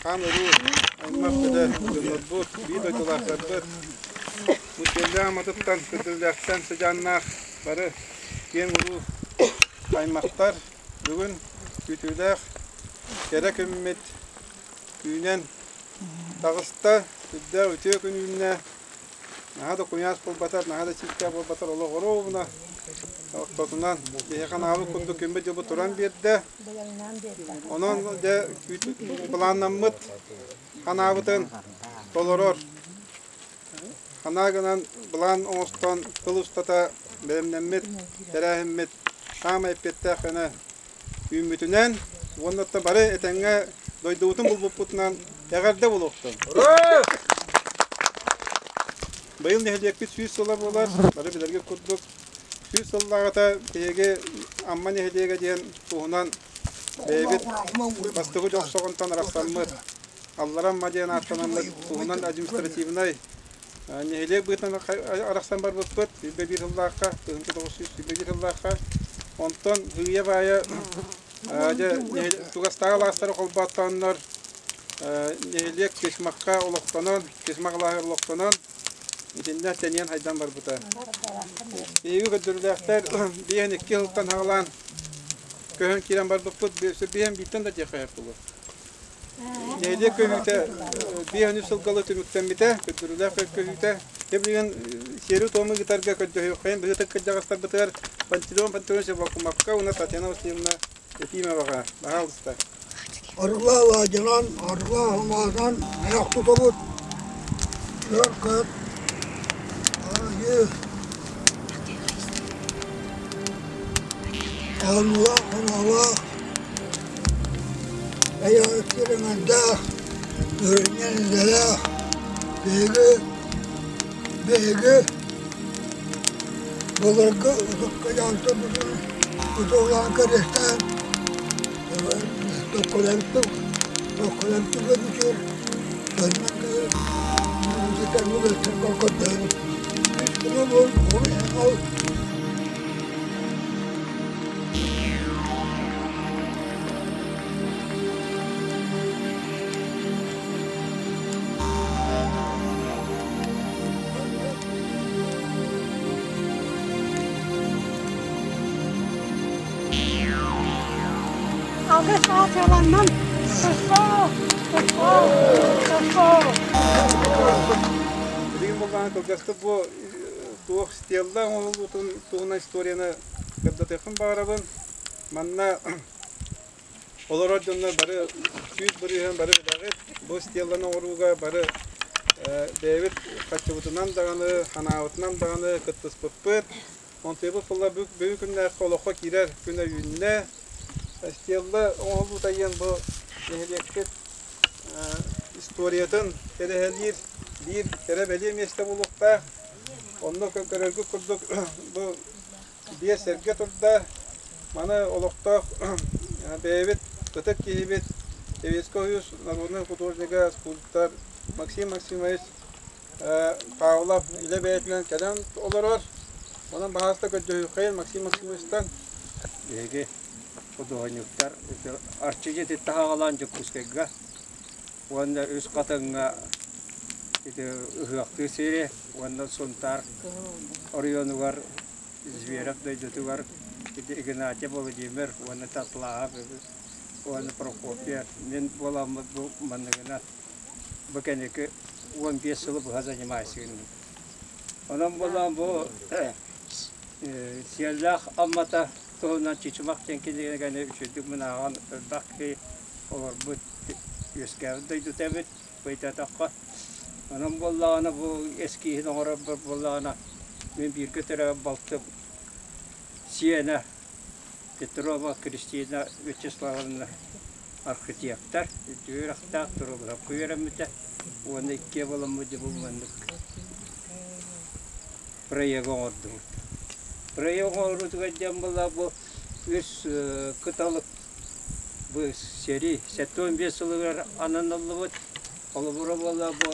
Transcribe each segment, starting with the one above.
Хаан уруу аймах бөдө дьоннорбут, биир дойдулаахтарбыт, бу Сиэллээх Амматыттан, Күндүлээхтэн сыдьааннаах бары киэҥ уруу аймахтар бүгүн күүтүүлээх кэрэ күммүт үүнэн таҕыста, үрдээх үтүө күн үүннэ. Наһаа да куйаас буолбатар, наһаа да сииктээх буолбатар олох оруобуна ортотунан биһиэхэ анаабыт курдук күммүт-дьылбыт туран биэрдэ. Онон дьэ былааннаммыт ханаабытын толорор ханаа гынан былаан оҥостон сыл устата бэлэмнэммит тэрээһиммит саамай эппиэттээх гына үүммүтүнэн уонна бары этэҥҥэ дойдубутун булбуппутунан эҕэрдэ буолуохтун! Быйыл нэһилиэкпит 100 сыла буолар, бары билэргит курдук 100 сыллааҕыта биһиги Амма нэһилиэгэ диэн туһунан бэйэбит бастакы дьохсоҕунтан арахсаммыт Аллара Амма диэн ааттанаммыт туһунан административнай нэһилиэк быһыытынан арахсан барбыппыт 101 сыллаахха, 1921 сыллаахха. Онтон сыыйа-баайа дьэ чугастааҕы алаастары холбооттооннор нэһилиэк Чычымахха олохтонон, Чычымах алааһыгар олохтонон итиннэ тэнийэн хайдан барбыта. Биһиги көрдөрүүлээхтэр биэһин икки сылтан саҕалаан көһөн киирэн барбыппыт, биэһин бииртэн да диэххэ сөп буолуо. Нэһилиэк көһүүтэ биэһин үс сылгалы түмүктэммитэ, көрдөрүүлээх көһүүтэ. Дьэ билигин сиэри-туому ыытарга көрдөһүөххэйин быһыытык кырдьаҕастарбытыгар Пантелеон Пантелеонович Вакумовка уонна Татьяна Васильевна Ефимоваҕа, баһаалыста. Арыгылаах алаадьынан, арыгылаах алмааһынан айах тутабыт. Өркөт, арыгы, хаанылаах, ханаалаах, эйэҕэстэр эҥэрдээх, өрүнньэн идэлээх, биһиги, биһиги былыргы ытык кыдьаантарбытын ытыалаан кэриэстээн Токколемтук, Токколемтук өбүтүр, Алгыс аатыланнан Тосхоо! Тосхоо! Тосхоо! Билигин буоллаҕына кылгастык бу туох стелла оҥоһуллуутун туһунан историяны кырдатыахпын баҕарабын. Манна олорор дьоннор бары 100% бары билэҕит. Бу стелланы оҥорууга бары бэйэбит харчыбытынан даҕаны, ханаабытынан даҕаны кыттыспыппыт. Онтуйбут буолла бүгүн күннээххэ олоххо киирэр күнэ үүннэ. Стелла оҥоһуллуута диэн бу нэһилиэкпит историятын кэрэһэлиир биир кэрэ-бэлиэ миэстэ буолуохтаах. Онно көрөргүт курдук бу биэс сэргэ турда. Маны олохтоох бэйэбит ытык киһибит Советский Союз народнай художнига, скульптор Максим Максимович Павлов илэ бэйэтинэн кэлэн олорор. Онон баһаалыста көрдөһүөххэйин Максим Максимовичтан. Биһиги худуоһунньуктар Арчы дьиэтиттэн аҕалаан Дьокуускайга уонна Үс Хатыҥҥа ити ыһыахтыы сири уонна Сунтаар оройуонугар Зверев дойдутугар ити Игнатьев Владимир уонна Татлааһап уонна Прокопьев мин буоламмыт бу манныгынан бу кэнники 15 сылы быһа занимаюсь Онон буоллаҕын бу Сиэллээх Аммата туһунан Чычымах диэн кинигэни үчүгэйдик мынааҕан элбэх киһи олорбут үөскээбит дойдута эбит ыйдатахха. Онон буоллаҕына бу эскииһин оҥорорбор буоллаҕына мин бииргэ төрөөбүт балтым сиэнэ Петрова Кристина Вячеславовна архитектор, үрдүк үөрэхтээх, туругурапка үөрэммитэ уонна иккиэ буоламмыт дьэ бу маннык проегы оҥордубут. Проект оҥоруутугар диэн буолла бу үс кыталык бу сэрии 75 сылыгар ананыллыбыт. Холобура буолла бу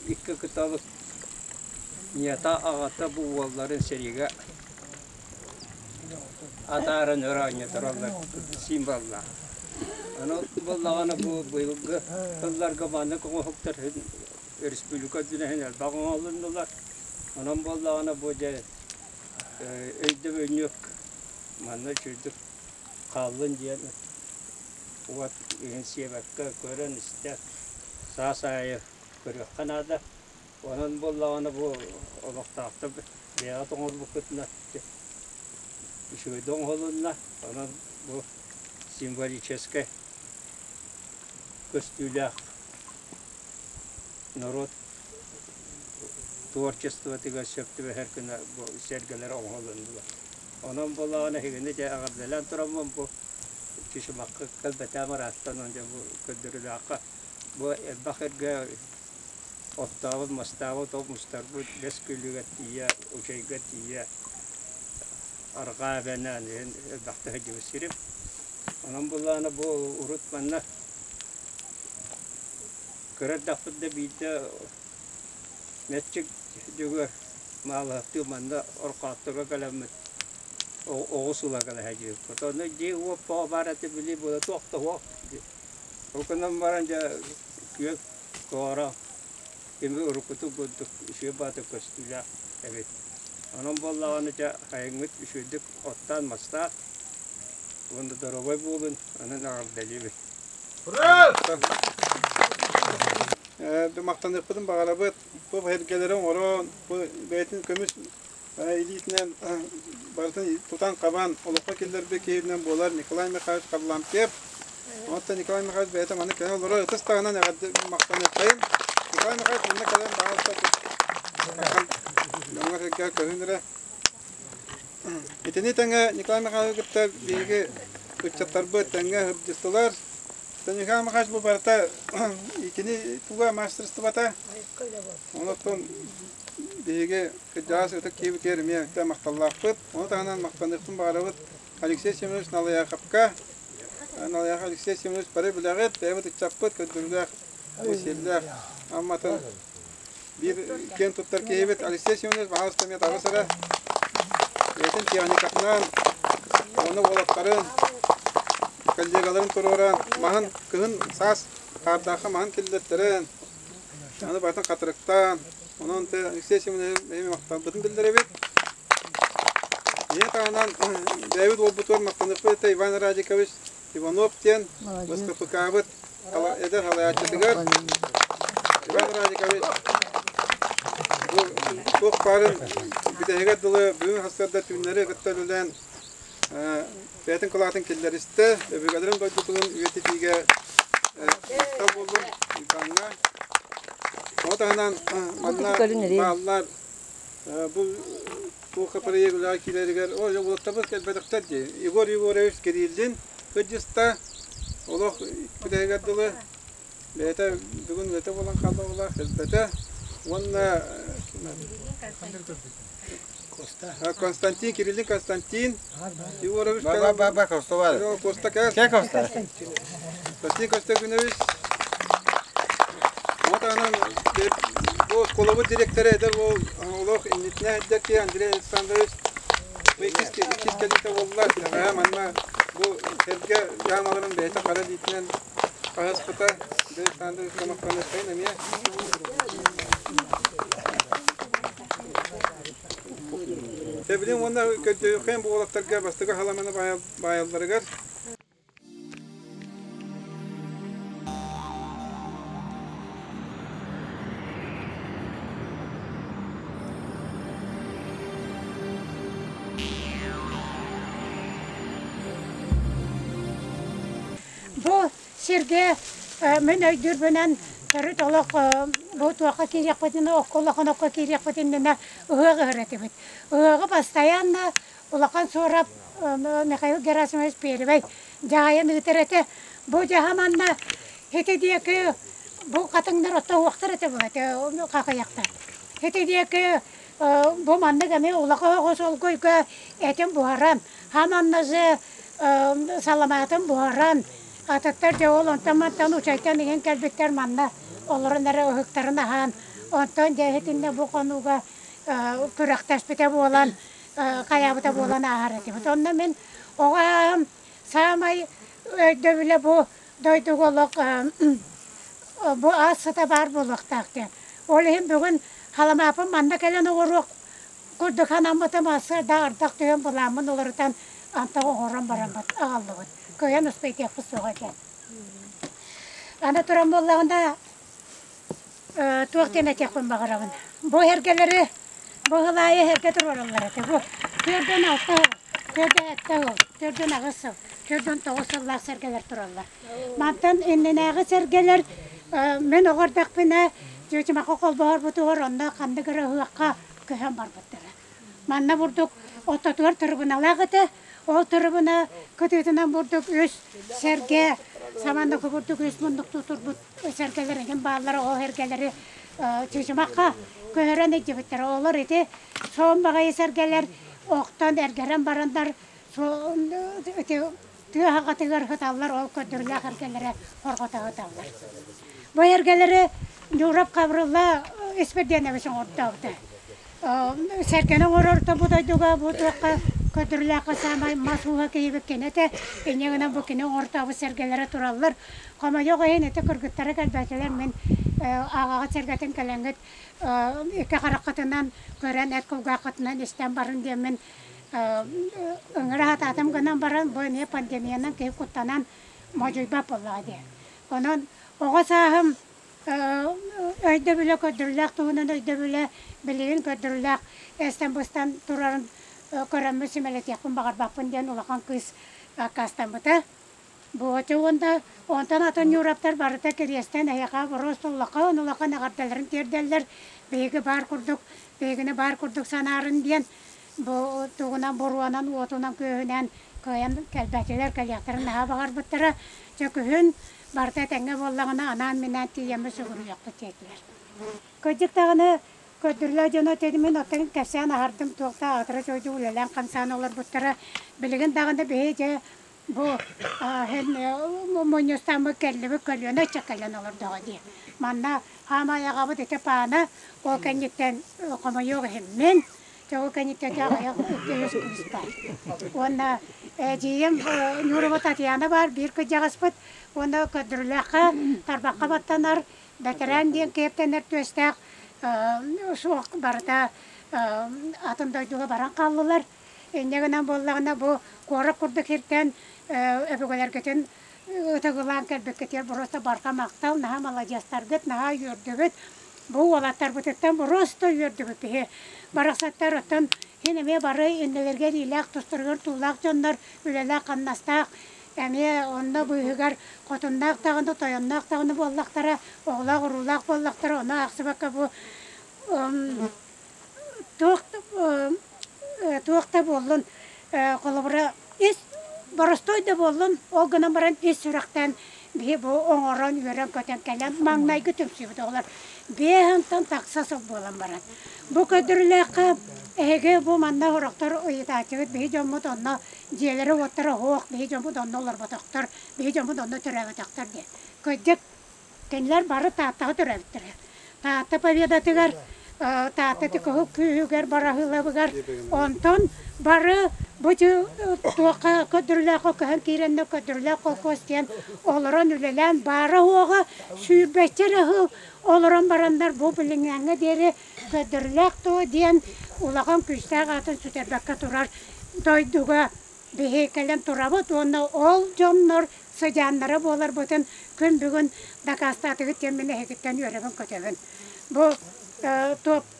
икки кыталык ийэтэ аҕата бу уолларын сэриигэ атааран өр оонньотороллор символлаах. Аны буоллаҕына бу быйылгы сылларга маннык оҥоһуктар республика үрдүнэн элбэх оҥоһулуннулар. Онон буоллаҕына бу дьэ өйдөбүнньүк манна үчүгдүк хааллын диэн уот иһин сиэбэккэ көрөн-истэ саас аайы көрүөххэ наада. Онон буоллаҕына бу олохтоохтор бэйэҕит оҥорбуккутуна үчүгэйдик оҥоһулунна. Онон бу символическай көстүүлээх норуот творчествотыгар сөп түбэһэр гына бу сэргэлэр оҥоһулуннулар. Онон буоллаҕына эһигини дьэ эҕэрдэлээн тураммын бу Чычымахха кэлбэтэҕим ырааттан дьэ бу көрдөрүүлээххэ бу элбэх эргэ оттообут, мастаабыт, ол мустарбыт бэс күөлүгэр тиийэ, Учайга тиийэ арҕаа эбэнэн иһин элбэхтэ сылдьыбыт сирим. Онон буллаҕына бу урут манна кыра эрдэхпит да биирдэ Мэччик Дьөгүөр Маалаһыттыы манна Орхоотторго кэлэммит оҕус ыла кэлэ сылдьыбыппыт. Онно дьиэ-уот баар этэ били буола туох да суох. Ол гынан баран дьэ күөл Туора кими уруккутун курдук үчүгэй баҕатык көстүүлээх эбит. Онон буоллаҕына дьэ айаҥҥыт үчүгэйдик оттоон-мастаах уонна доруобай буолун, онон эҕэрдэлиибин. Махтаныахпытын баҕарабыт. Бу эргэлэри оҥорон, бу бэйэтин көмүс илиитинэн барытын тутан-хабан олоххо киллэрбит киһинэн буолар Николай Михайлович Харлампьев. Оттон Николай Михайлович бэйэтэ манна кэлэн олорор ытыс таһынан эҕэрдэ махтаныаххайын. Николай Михайлович манна кэлэн баҕаласта дьоҥҥо-сэргэҕэ көһүн эрэ. Итини тэҥэ Николай Михайлович кытта биһиги ыччаттарбыт тэҥҥэ сылдьыстылар. Николай Михайлович бу барыта итини туга маастарыстыбата. Онон биһиги кырдьаҕас ытык киһибитигэр эмиэ өттө махталлаахпыт. Ону таһынан махтаныахпын баҕарабыт Алексей Семенович Налыяховка. Налыяхов Алексей Семенович бары билэҕит, бэйэбит ыччаппыт, көрдөрүүлээх, сиэллээх Амматын биир киэн туттар киһибит Алексей Семенович баһаалыста эмиэ таҕыс эрэ. Бэйэтин техникатынан, уонна уолаттарын, коллегаларын туруоран, маһын кыһын саас хаардаахха маһын киллэртэрэн, Аны барытын хатырыктаан, онон те Алексей Семенович бэйэм махталбытын биллэрэбит. Ийэ таһынан бэйэбит уолбутугар махтаныахпыт этэ Иван Радикович Иванов диэн СКПК-быт эдэр салайааччытыгар Иван Радикович бу туох баарын бүтэһигэр дылы бүгүн сарсыарда түүннэри кытта үлэлээн бэйэтин кылаатын киллэристэ, өбүгэлэрин дойдутун үйэтитиигэ махтал буоллун Иваҥҥа. Ону таһынан манна бааллар бу туохха проект үлэҕэ киирэригэр о уолаттарбыт кэлбэтэхтэр дии. Егор Егорович Кириллин кырдьыста олох бүтэһигэр дылы бэйэтэ бүгүн үлэтэ буолан хаалла оҕолоох кэлбэтэ уонна Константин, Кириллин Константин Егорович Ба ба ба Коста Коста кэл. Кэ Коста. Константин Константинович. Вот анан бу оскуолабыт директора эдэр уол олох иннитинэ сылдьар Андрей Александрович бу иккис иккис кэлиитэ буолла. Бэҕэһээ манна бу сэргэ дьаамаларын бэйэтэ хара илиитинэн хаһыспыта. Андрей Александрович махтаныаххайын эмиэ. Тэбилин уонна көрдөһүөххэйин бу уолаттарга бастакы халаманы баайалларыгар Бу сиргэ мин өйдүүрбүнэн төрүт олох бу туохха киириэхпитин окко улахан окко киириэхпит иннинэ ыһыах ыһар этибит. Ыһыаҕы постоянно улахан суорап Михаил Герасимович Первый дьаһайан ыытар этэ. Бу дьаһа манна ити диэки бу хатыҥнар оттоһуохтар этэ бу этэ хахыйахтар. Ити диэки бу маннык эмиэ улахан оҕус олгуйга этин буһаран, хаманна же саламаатын буһаран, атыттар дьэ ол онтон-мантан учайтан иҥэн кэлбиттэр манна олорон эрэ ыһыктарын аһаан, онтон дьэ итиннэ бу хонууга күрэхтэспитэ буолан, хайаабыта буолан ааһар этибит. Онно мин оҕо ааһым саамай өйдөбүлэ бу. дойдуга олох бу аас сыта баар буолуохтаах диэн. Ол иһин бүгүн халамааппын манна кэлэн оҥоруох курдук санаммытым да ардах түһэн былааммын уларытан антах оҥорон бараммыт аҕаллыбыт. Кыайан успейтиэхпит суоҕа этэ. Аны туран буоллаҕына туох диэн этиэхпин баҕарабын. Бу эргэлэри бу ыһылаайы эһэргэ туруораллар этэ. Бу 46 сыл, 47 сыл, 48 сыл, 49 сыллаах сэргэлэр тураллар. Мантан иннинээҕи сэргэлэр мин оҕо эрдэхпинэ Чүөчүмэххэ холбоһорбутугар онно ханнык эрэ ыһыахха көһөн барбыттара. Манна бурдук ортотугар тырыбыналаах этэ. Ол тырыбына кытыытынан бурдук үс сэргэ, саманнык бурдук үс муннуктуу турбут сэргэлэр эҥин бааллара. Ол сэргэлэри Чычымахха көһөрөн илдьибиттэрэ. Олор ити суон баҕайы сэргэлэр охтон эргэрэн бараннар ити тыа аҕатыгар сыталлар, ол көрдөрүүлээх эргэлэрэ хорҕото сыталлар. Бу эргэлэри Ньурап Хабырылла Испирдиэнэбис оҥортообута. Сэргэни оҥорорто бу дойдуга бу туохха көрдөрүүлээххэ саамай мас ууһа киһибит кини этэ. Инньэ гынан бу кини оҥортообут сэргэлэрэ тураллар. Хомойуох иһин ити кыргыттара кэлбэтилэр мин аҕаҕыт сэргэтин кэлэҥҥит икки хараххытынан көрөн эт кулгааххытынан истэн барын диэммин ыҥыра сатаатым гынан баран бу эмиэ пандемиянан киһи куттанан модьуйбат буоллаҕа дии. Онон оҕо сааһым өйдөбүлэ көрдөрүүлээх туһунан өйдөбүлэ билигин көрдөрүүлээх эстэн-быстан турарын көрөммүн симэлитиэхпин баҕарбаппын диэн улахан кыыс аккаастаммыта. Буоча уонна онтон атын Ньуураптар барыта кириэстэн эһиэхэ боруоста улахан улахан эҕэрдэлэрин тиэрдэллэр. Биһиги баар курдук, биһигини баар курдук санаарын диэн бу тугунан буруонан, уотунан, күөһүнэн кыайан кэлбэтилэр, кэлиэхтэрин наһаа баҕарбыттара. Дьэ күһүн барыта этэҥҥэ буоллаҕына анаан-минээн тиийэммит сүгүрүйүөхпүт диэтилэр. Кырдьык даҕаны көрдүрлээ дьоно мин оттон кэпсээн аһардым туох да аатыра дойду үлэлээн-хамсаан олорбуттара. Билигин даҕаны биһи дьэ Бу мунньустаммыт кэллибит көлүөнэ ыччат кэлэн олордоҕо дии. Манна хаамай аҕабыт ити паана ол кэнниттэн хомойуох иһин мин, ол кэнниттэн аҕыйах икки-үс кыыс баар. Уонна эдьиийим Нюрова Татьяна баар, биир кырдьаҕаспыт. Уонна көрдөрүүлээххэ тарбахха баттанар, бэтэрээн диэн киэптэнэр түөстээх суох барыта атын дойдуга баран хааллылар. Инньэ гынан буоллаҕына бу куорат курдук сиртэн өбүгэлэргитин ытыгылаан кэлбиккитигэр просто барҕа махтал, наһаа маладьыастаргыт, наһаа үөрдүбүт. Бу уолаттарбытыттан просто үөрдүбүт биһи. Барахсаттар оттон син эмиэ бары иннилэргэ илиилээх, тустарыгар туулаах дьоннор, үлэлээх-хамнастаах, эмиэ онно быыһыгар хотуннаах даҕаны, тойонноох даҕаны буоллахтара, оҕолоох-уруулаах буоллахтара, ону аахсыбакка бу туох туох да буоллун холобура ис боростуой да буоллун ол гынан баран ис сүрэхтэн биһи бу оҥорон үөрэн-көтөн кэлэн маҥнайгы түмсүүбүт оҕолор биэһинтэн тахса сыл буолан баран бу көрдөрүүлээххэ эһиги бу манна сорохтор ыйытааччыгыт биһи дьоммут онно дьиэлэрэ-уоттара суох биһи дьоммут онно олорботохтор биһи дьоммут онно төрөөбөтөхтөр диэн кырдьык Кинилэр бары Тааттаҕа төрөөбүттэрэ. Таатта Победатыгар, Таатта Тикоһук күүһүгэр, Бараһыылабыгар, онтон бары бу туохха көрдөрүүлээххэ көһөн киирэннэр көрдөрүүлээх холкуос диэн олорон үлэлээн баара-суоҕа сүүрбэччэ эрэ сыл олорон бараннар бу билиҥҥээҥҥэ диэри көрдөрүүлээх дуо диэн улахан күүстээх аатын сүтэрбэккэ турар дойдуга биһи кэлэн турабыт уонна ол дьоннор сыдьааннара буоларбытын күн бүгүн дакаастаатыгыт диэн мин эһигиттэн үөрэбин-көтөбүн. Бу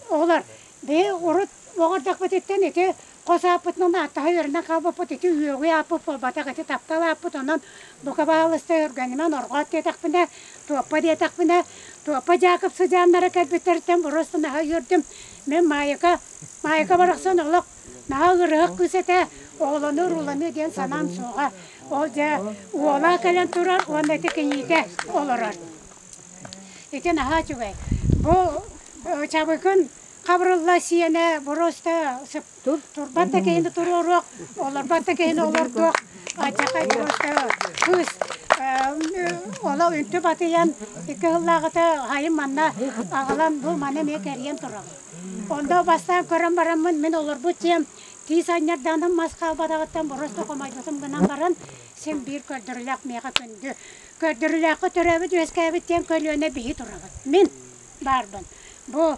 оҕолор биһи урут оҕордохпутуттан ити хос ааппытынан ааттаһа үөрэнэн хаалбыппыт ити үөҕүй ааппыт буолбатах ити таптал ааппыт онон бука баһаалыста өргөнүмэн орҕоот диэтэхпинэ туоппа диэтэхпинэ туоппа Дьаакып сыдьааннара кэлбиттэриттэн боруоста наһаа үөрдүм мин Маайака Маайака барахсан олох Наһаа ыарыһах кыыс этэ, оҕолонуу-урууланыы диэн санаам суоҕа. Ол дьэ уола кэлэн турар уонна ити киниитэ олорор. Ити наһаа үчүгэй. Бу Чабыкын Хабырылла сиэнэ боруоста турбат да киһини туруоруох, олорбот да киһини олордуох, алдьархай боруоста кыыс олох үнтү батыйан икки сыллааҕыта хайым манна аҕалан бу маны эмиэ кэрийэн турабын. Онно бастаан көрөн бараммын мин олорбут дьиэм тиис анньарданым мас хаалбатаҕыттан боруоста хомойбутум гынан баран син биир көрдөрүүлээх миэхэ күндү. Көрдөрүүлээххэ төрөөбүт үөскээбит диэн көлүөнэ биһи турабыт. Мин баарбын. Бу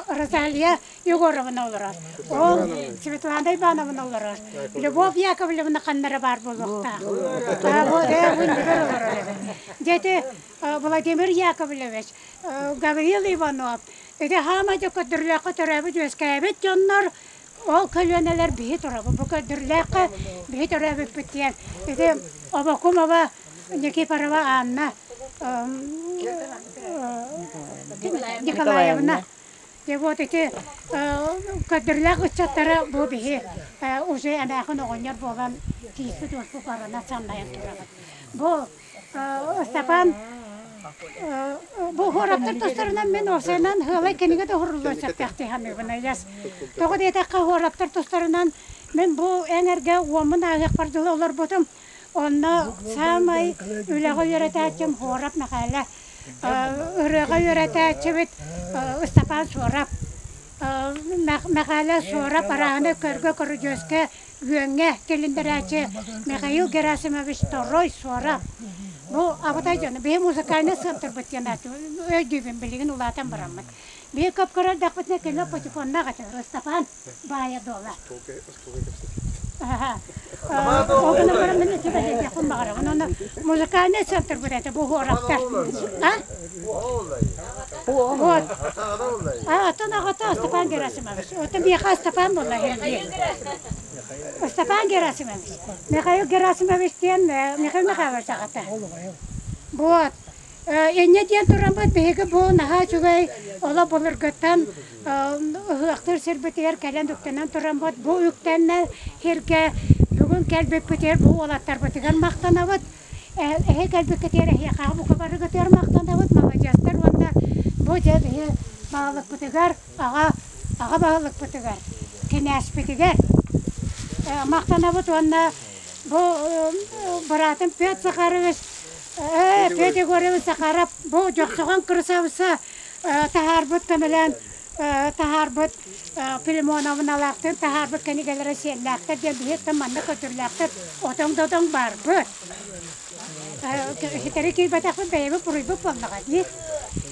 Розалия Егоровна олорор. Ол Светлана Ивановна олорор. Любовь Яковлевна ханнара баар буолуохтаах. олорор эбит. Дети Владимир Яковлевич, Гаврил Иванов, ити хаама дьэ көрдөрүүлээххэ төрөөбүт үөскээбит дьоннор ол көлүөнэлэр биһи турабыт. Бу көрдөрүүлээххэ биһи төрөөбүппүт диэн. Ити Обокумова Никифорова Анна Николаевна. Дьэ вот ити көрдөрүүлээх ыччаттара бу биһи уже эмээхин оҕонньор буолан тииспит уоспут барана самнайан турабыт. Бу Степан бу хуораптар тустарынан мин уопсайынан ыалай кинигэ да уһуруллуон сөптөөх саныыбын ыйас. Тоҕо диэтэххэ хуораптар тустарынан мин бу эҥэргэ уоммун ааһыахпар дылы олорбутум. Онно саамай үлэҕэ үөрэтээччим Хуорап Мэхээлэ, ырыаҕа үөрэтээччибит Ыстапаан Суорап. Мэхээлэ Суорап арааһынай көргө көрүдьүөскэ үөҥҥэ тилиннэрээччи Михаил Герасимович Торой Суорап. Бу абытай дьону биһи музыкальнай сыаптарбыт диэн өйдүүбүн билигин улаатан бараммыт. Биһи көп көрөр эрдэхпитинэ кинилэр патефоннаах этилэр Ыстапаан баайа дуола. Ол гынан баран мин ити бэлиэтиэхпин баҕарабын. Онно музыкальный центр этэ бу уораптар. А? Вот. А, оттон аҕата Степан Герасимович. Оттон биэхэ Степан буолла иһин Степан Герасимович. Михаил Герасимович диэн Михаил Михайлович аҕата. Вот. Инньэ диэн тураммыт биһиги бу наһаа үчүгэй олох былыргыттан ыһыахтыыр сирбитигэр кэлэн үктэнэн тураммыт бу үктэннэ сиргэ бүгүн кэлбиппитигэр бу уолаттарбытыгар махтанабыт. Эһи кэлбиккитигэр эһиэхэ бука барыгытыгар махтанабыт, маладьыастар уонна бу дьэ биһи баһылыкпытыгар аҕа аҕа баһылыкпытыгар кинээспитигэр махтанабыт уонна бу быраатым Петр Захарович Петя Егорович Захаров бу Дьохсоҕон кырасаабыса таһаарбыт көмөлөөн таһаарбыт Филимоновналаахтыын таһаарбыт кинигэлэрэ сиэллээхтэр диэн биһиэттэн манна көтүрлээхтэр отоҥ да отоҥ баарбыт. Ситэри киирбэтэхпит бэйэбит буруйбут буоллаҕа дии.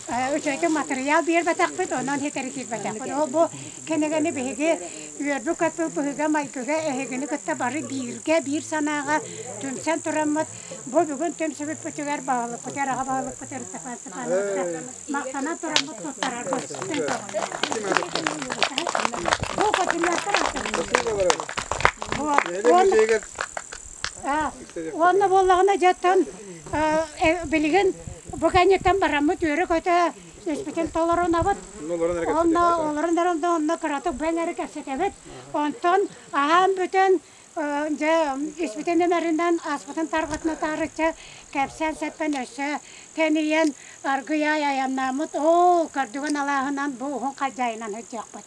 Үчүгэйдик матырыйаал биэрбэтэхпит, онон ситэри киирбэтэхпит. Ол бу кинигэни биһиги үөрбүт-көппүт быһыыга-майгыга эһигини кытта бары бииргэ, биир санааҕа түмсэн тураммыт Бу бүгүн түмсүбүппүтүгэр баһылыкпытыгар, аҕа баһылыкпытыгар Степан Степановичка махтанан тураммыт туттарарбыт. Бу көтүллэттэр Уонна буоллаҕына дьэттэн билигин бу кэнниттэн бараммыт үөрэ-көтө испитин толорунабыт. Онно олорон эрэн онно кыратык бэҥ эрэ кэпсэтэбит. Онтон аһаан бүтэн Дьэ, испитин эмэринэн, аспытын тарҕатына таарычча кэпсээн-сэппэн өссө тэнийэн, аргыйаай айаннааммыт, оо, көрдүгэн алааһынан бу уһун хадьаайынан сылдьыахпыт.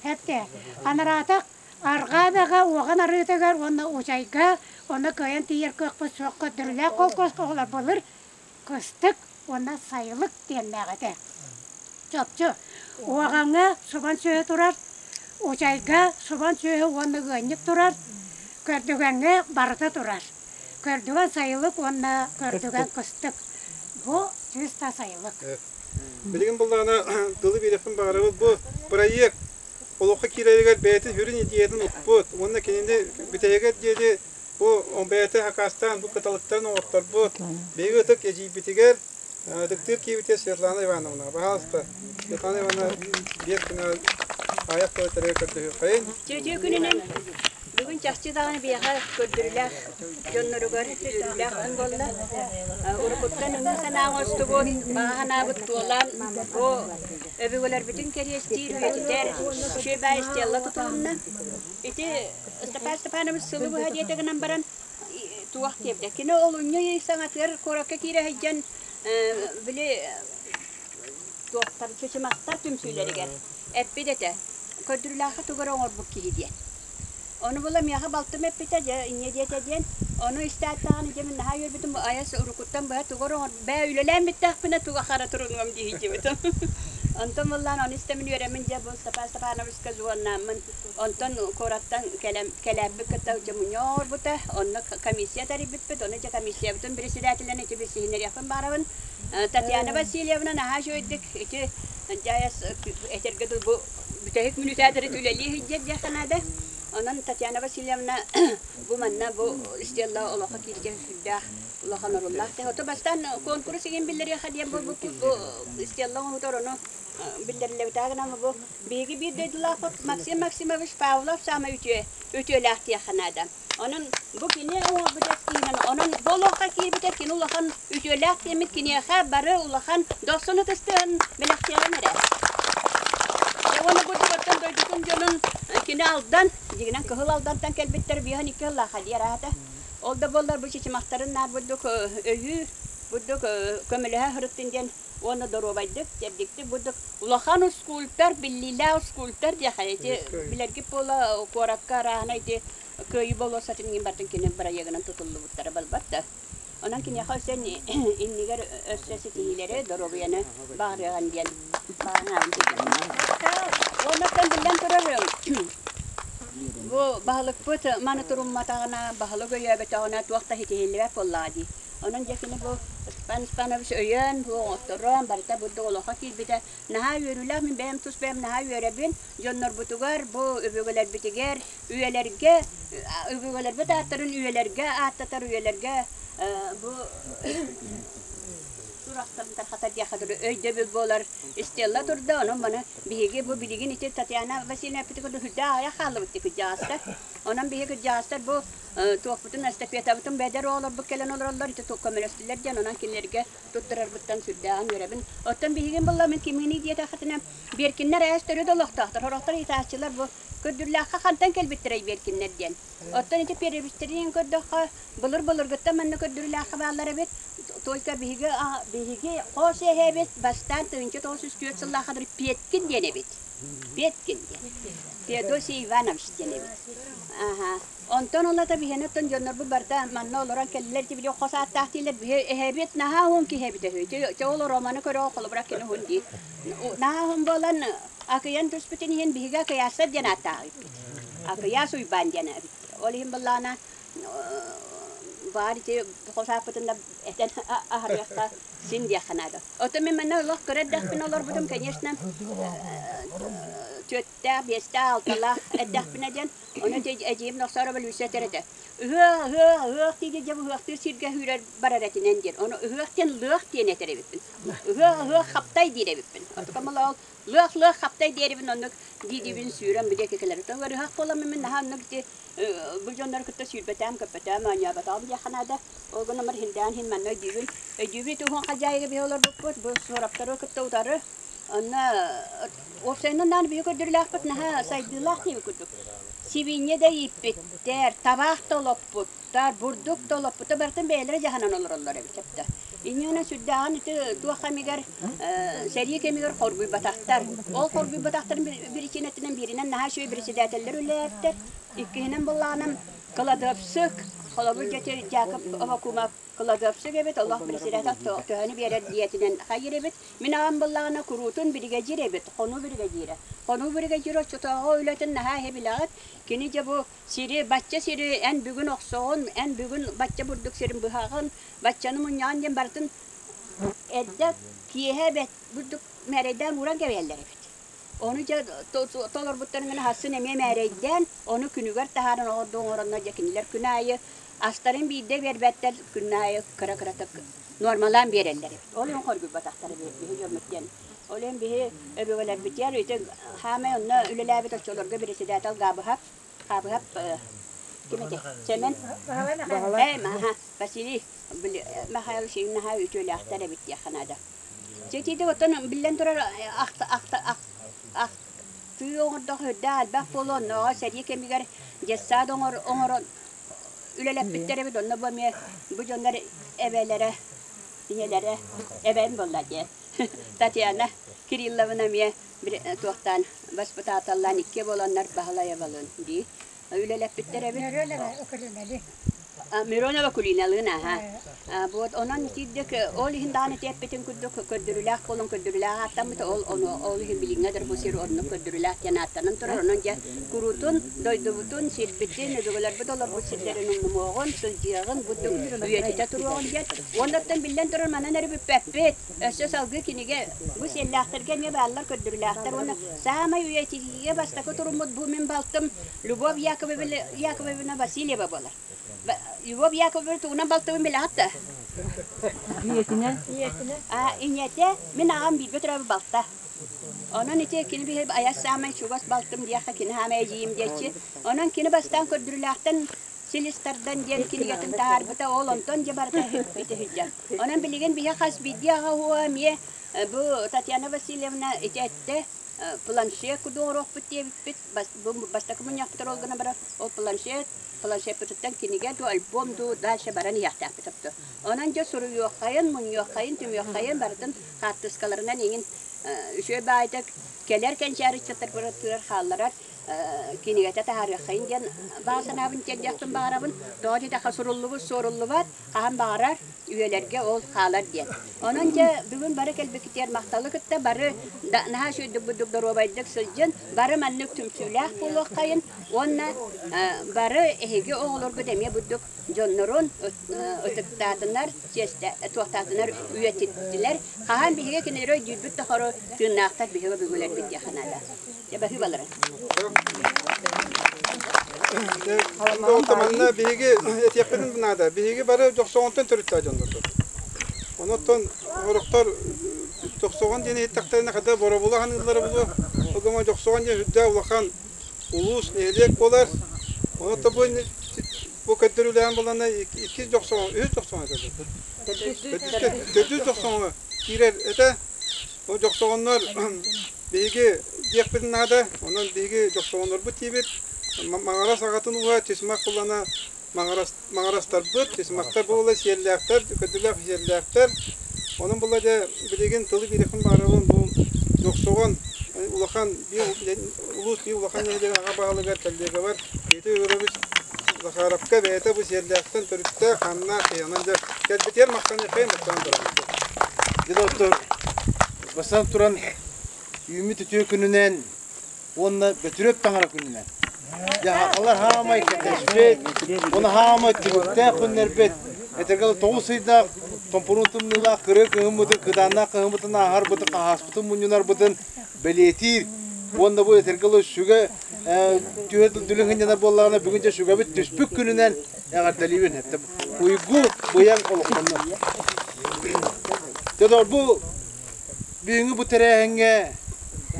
Эптэ, анараатах арҕаа бэҕэ уоҕан арыытыгар уонна Учайга, онно кыайан тиийэр кыахпыт суох көрдөрүүлээх холкуоска оҕолор былыр кыстык уонна сайылык диэннээх этэ. Чопчу, уоҕаҥҥа субан сүөһү турар, Учайга субан сүөһү уонна ыанньык турар, Көрдүгэҥҥэ барыта турар. Көрдүгэн сайылык уонна көрдүгэн кыстык. Бу чыыста сайылык. Билигин буллаҕына тылы биэриэхпин баҕарабыт. Бу проект олоххо киирэригэр бэйэтин сүрүн идеятын укпут уонна кинини бүтэһигэр диэри Бу бэйэтэ хакастаан бу кыталыктарын оҥотторбут биһиги ытык эдьиийбитигэр ытыктыыр киһибитигэр Светлана Ивановна, пожалуйста, Светлана Ивановна биэс күнэ аайах тылы көрдөһүөххэйин. Үтүө күнүнэн бүгүн чахчы даҕаны биһиэхэ көрдөрүүлээх дьонноругар үөрүүлээх күн буолла. Уруккуттан ымыы санаа оҥостубут, баҕа санаабыт туолан, бу өбүгэлэрбитин кэриэстиир, үйэтитэр үчүгэй баай стелла тутулунна. Ити Степан Степанович сылы быһа диэтэ гынан баран туох диэбитэ. Кини олунньу ый саҥатыгар куоракка киирэ сылдьан били туохтар чычымахтар түмсүүлэригэр эппит этэ. Көрдүрүлээххэ тугу эрэ оҥорбут киһи диэн. Ону була миэхэ балтым эппитэ, дьэ инньэ диэтэ диэн. Ону истээтэҕин дьэ мин наһаа үөрбүтүм, айас уруккуттан быһа тугу эрэ оҥор бээ үлэлээн бүттэхпинэ туга хара турунуом дии сылдьыбытым. Онтон буоллаан ону истэмин үөрэммин дьэ бу Степан Степановичка звоннааммын онтон куораттан кэлэн кэлээппит кытта дьэ мунньах оҥорбута. Онно комиссия тэрийбиппит. Ону дьэ комиссиябытын председателин ити билсиһиннэриэхпин баҕарабын. Татьяна Васильевна наһаа үчүгэйдик ити дьайас этэргэ дылы бу бүтэһик мүнүүтээтэри үлэлии сылдьар диэххэ наада. Онон Татьяна Васильевна бу манна бу стелла олоххо кииргэ сүрдээх улахан оруоллаах. Ото бастаан конкурс игин биллэриэхэ диэн буолбуппут бу стелла оҥоһутар ону биллэриллэбитэ гынан бу биһиги биир дойдулаахпыт Максим Максимович Павлов саамай үтүө үтүөлээх диэххэ наада. Онон бу кини оҥорбут эскиһинэн онон бу олоххо киирбитэ кини улахан үтүөлээх диэммит киниэхэ бары улахан дохсун ытыстыһын бэлэхтиэҕин эрэ. Уонна бу оттон дойдутун дьонун кини Алдан, дьигинэн Кыһыл Алдантан кэлбиттэр биэһин икки сыллаах диэр аата. Ол да буоллар бу чычымахтарын наар бурдук өйүү, бурдук көмөлөһө сырыттын диэн уонна доруобайдык, чэбдиктик бурдук улахан скульптор, биллиилээх скульптор диэхэ ити билэргит буола куоракка арааһына ити Кыайыы болуоссатын иҥин бартын кини бырайыагынан тутуллубуттара балбат да. Онон киниэхэ өссө иннигэр өссө ситиһиилэри, доруобуйаны баҕарыаҕын диэн баҕанаабын Уоннаттан биллэн турар, бу баһылыкпыт маны турумматаҕына, баһылык өйөөбөтөҕүнэ туох да ситиһиллибэт буоллаҕа дии. Онон дьэ кини бу Степан Степанович өйөөн, бу оҥотторон, барыта бурдук олоххо киирбитэ наһаа үөрүүлээх. Мин бэйэм тус бэйэм наһаа үөрэбин. Дьоннорбутугар, бу өбүгэлэрбитигэр үйэлэргэ өбүгэлэрбит ааттарын үйэлэргэ ааттатар үйэлэргэ бу сурахтарын тархатар диэххэ дылы өйдөбүл буолар стелла турда онон маны биһиги бу билигин ити Татьяна Васильевна эппитин курдук үрдээх аҕыйах хааллыбыт дии кырдьаҕастар онон биһиги кырдьаҕастар бу туохпутун эстафетабытын бэдэр оҕолорбут кэлэн олороллор ити көмөлөстүлэр диэн онон кинилэргэ туттарарбыттан сүрдээҕин үөрэбин оттон биһигин булла мин кимҥиний диэтэххитинэ Беркиннэр ээс төрүт олохтоохтор сорохтор ыйытааччылар бу Көрдүрлээххэ хантан кэлбиттэрэй Беркиннэр диэн. Оттон ити перевестэрин көрдөххө, былыр-былыргыттан манна көрдүрлээххэ бааллар эбит. Только биһиги биһиги хос эһэбит бастаан 1904 сыллаахха дылы Петкин диэн эбит. Петкин диэн. Феодосий Иванович диэн эбит. Аха. Онтон ылата биһиэни оттон дьоннорбут барыта манна олорон кэллилэр дии били хос ааттаах дииллэр. Биһи эһэбит наһаа уһун киһи эбитэ үһү. Ити ол Романы көрөҕө холобура кини уһун дии. Наһаа уһун буолан Акыйан түспүтүн иһин биһиги Акыйаастар диэн ааттаах эбиппит. Акыйаас Уйбаан диэн эбит. Ол иһин былаана баар ити хос ааппытын да этэн аһарыахха син диэххэ наада. Оттон мин манна олох кыра эрдэхпинэ олорбутум, конечно, түөртээх, биэстээх, алталаах эрдэхпинэ диэн, ону ити эдьиийим Нохсоорова Люся этэр этэ. Ыһыах, ыһыах, ыһыах дии дьэ ыһыахтыыр сиргэ сүүрэр барар этинэн диэн. Ону ыһыах диэн лыах диэн этэр эбиппин. Ыһыах, ыһыах хаптай диир эбиппин. Отукам ол Лыах-лыах хаптай диэрибин оннук дии-диибин сүүрэн бу диэки кэлэр. Оттон ыарыһах буоламмын мин наһаа оннук ити бу дьоннору кытта сүүрбэтэм, көппөтөөм, оонньооботоҕум диэххэ наада. Ол гынан баран иһиндээн иһин манна өйдүүбүн. Өйдүүбүн ити уһун хадьаайыга биһи олорбуппут, бу суораптары кытта утары. Онно уопсайынан даҕаны биһи көрдөрүүлээхпит наһаа сайдыылаах диэбит курдук. Сибиинньэ да ииппиттэр, табаах да олоппут. Бурдук да олоппута барытын бэйэлэрэ дьаһанан олороллор эбит сөптө. Инньэ сүрдээҕин ити туох кэмигэр сэрии кэмигэр хоргуйбатахтар. Ол хоргуйбатахтарын биричиинэтинэн бииринэн наһаа үчүгэй председателлэр үлэлээбиттэр. Иккиһинэн былаанам кыладыапсык, холобур дьэ Дьаакып Овокумов кыладыапсык эбит, олох председатель төһөнү биэрэр диэтинэн хайыр эбит. Мин аҕам быллаҕына куруутун биригэдьиир эбит, хонуу биригэдьиирэ. Хонуу биригэдьиир оччотооҕу үлэтин наһаа иһэ билэҕит. Кини дьэ бу Сири, бачча сири эн бүгүн охсоҕун, эн бүгүн бачча бурдук сирин быһаҕын, баччаны мунньаҕын диэн барытын эрдэ киэһэ эбэт бурдук мээрэйдээн ууран кэбиһэллэр эбит. Ону дьэ толорбуттарын гына хассын эмиэ мээрэйдээн, ону күнүгэр таһааран оҕордуу оҥороннор дьэ кинилэр күн аайы астарын биирдэ биэрбэттэр, күн аайы кыра-кыратык нуормалаан биэрэллэр эбит. Ол иһин хоргуйбатахтар эбит биһи дьоммут диэн. Ол иһин биһи өбүгэлэрбитигэр ити хаамай онно үлэлээбит оччолорго председатель Габыһап Хаабыһап ким этэ? Сэмэн? Ээ, маха, Василий Михайлович наһаа үтүөлээхтэр эбит диэххэ наада. Чэтиити оттон биллэн турар ахтыы оҥордох үрдээх элбэх буолуо оннооҕо сэрии кэмигэр детсад оҥорон үлэлэппиттэр эбит онно бу эмиэ бу дьоннор эбэлэрэ ийэлэрэ эбэм буолла диэн Татьяна Кирилловна эмиэ туохтаан баспытааталлаан иккиэ буоланнар Баһылайабалыын дии үлэлэппиттэр эбит. Нөрүөлэрэ өкөрүнэли. Миронова Кулиналыын аха. Вот онон итиирдик ол иһин даҕаны тиэппитин курдук көрдөрүүлээх буолан көрдөрүүлээх ааттаммыта ол ону ол иһин билиҥҥэ да бу сир оннук көрдөрүүлээх диэн ааттанан турар. Онон дьэ куруутун дойдубутун, сирбитин, өбүгэлэрбит олорбут сирдэрин умнумуоҕун, сылдьыаҕын, бу үйэтитэ туруоҕун диэн. Уоннаттан биллэн турар манан эрэ бүппэппит. Өссө салгыы кинигэ бу сиэллээхтэргэ эмиэ бааллар көрдөрүүлээхтэр уонна саамай үйэтитиигэ бастакы туруммут бу мин балтым Любовь Яковлевна Васильева буолар. Любовь Яковлевна тугунан балтыбын билэҕит да? Ийэтинэн. А, ийэтэ мин аҕам бииргэ төрөөбүт балта. Онон ити кини биһи айас саамай чугас балтым диэххэ кини хаамай эдьиийим диэччи. Онон кини бастаан көрдөрүүлээхтэн силис тардан диэн кинигэтин таһаарбыта ол онтон дьэ барыта ити сылдьар. Онон билигин биһи хас биирдии аҕа уо эмиэ бу Татьяна Васильевна ити эттэ планшет курдук оҥоруохпут диэбиппит. Бу бастакы мунньахпытыгар ол гынан баран ол планшет, планшеппытыттан кинигэ дуу, альбом дуу дальше баран иһиэхтээхпит тобто. Онон дьэ суруйуоххайын, мунньуоххайын, түмүөххайын барытын хаартыскаларынан иҥин үчүгэй баайдык кэлэр кэнчээри ыччаттарбытыгар хаалларар кинигэтэ таһаарыаххайын диэн баҕа санаабын тиэрдиэхпин баҕарабын. Тоҕо диэтэххэ суруллубут суоруллубат, хаһан баҕарар үйэлэргэ ол хаалар диэн. Онон дьэ бүгүн бары кэлбиккитигэр махталы кытта бары наһаа үчүгэйдик бурдук доруобайдык сылдьын, бары маннык түмсүүлээх буолуоххайын уонна бары эһиги оҕолоргут эмиэ бурдук дьоннорун ытыктаатынар, туохтаатынар үйэтиттилэр. Хаһан биһиги кинилэри өйдүүрбүт да хору тыыннаахтар биһиги бүгүлэрбит диэххэ наада. Дьэ баһыыбалара. Манна биһиги этиэхпитин наада. Биһиги бары Дьохсоҕонтон төрүттээх дьоннорбут. Онон орохтор Дьохсоҕон диэн иһиттэхтэринэ хата боробула ханыыллара буолуо. Ол Дьохсоҕон диэн сүрдээх улахан улуус, нэһилиэк буолар. Онон бу бу көрдөрүүлээн булана иккис Дьохсоҕон, үһүс Дьохсоҕон этэ. Төрдүс Дьохсоҕоҥҥо киирэр этэ. Ол дьохсоҕоннор биһиги диэхпитин наада, онон биһиги дьохсоҕоннорбут диибит. Маҥарас аҕатын ууһа Чычымах кулана маҥарастарбыт, Чычымахтар буола сиэллээхтэр, көдүлээх сиэллээхтэр. Онон була дьэ билигин тылы биэриэхпин баҕарабын бу дьохсоҕон улахан биир улуус биир улахан нэһилиэгин аҕа баһылыгар коллегабар Петр Егорович Захаровка бэйэтэ бу сиэллээхтэн төрүттээх, хааннаах киһи. Онон дьэ кэлбитигэр махтаныаххайын махтанан турабын. Дьэ доктор, бастаан туран үүммүт үтүө күнүнэн уонна Бөтүрүөп таҥара күнүнэн. Дьэ хахалар хаамай кэтэспит, уонна хаамай түбүктээх күннэрбит. Этэргэ 9 ыйдаах томпурун тымныылаах кырыы кыһыммытын, кыдааннаах кыһыммытын ааһарбытын, хаһааспытын мунньунарбытын бэлиэтиир. Уонна бу этэргэ сүгэ түһэ дүлүҥ сынньанар буоллаҕына бүгүн дьэ сүгэбит түспүт күнүнэн эҕэрдэлиибин. Уйгу быйаҥ олохтонно. Дьэ бу бүгүҥҥү бу тэрээһиҥҥэ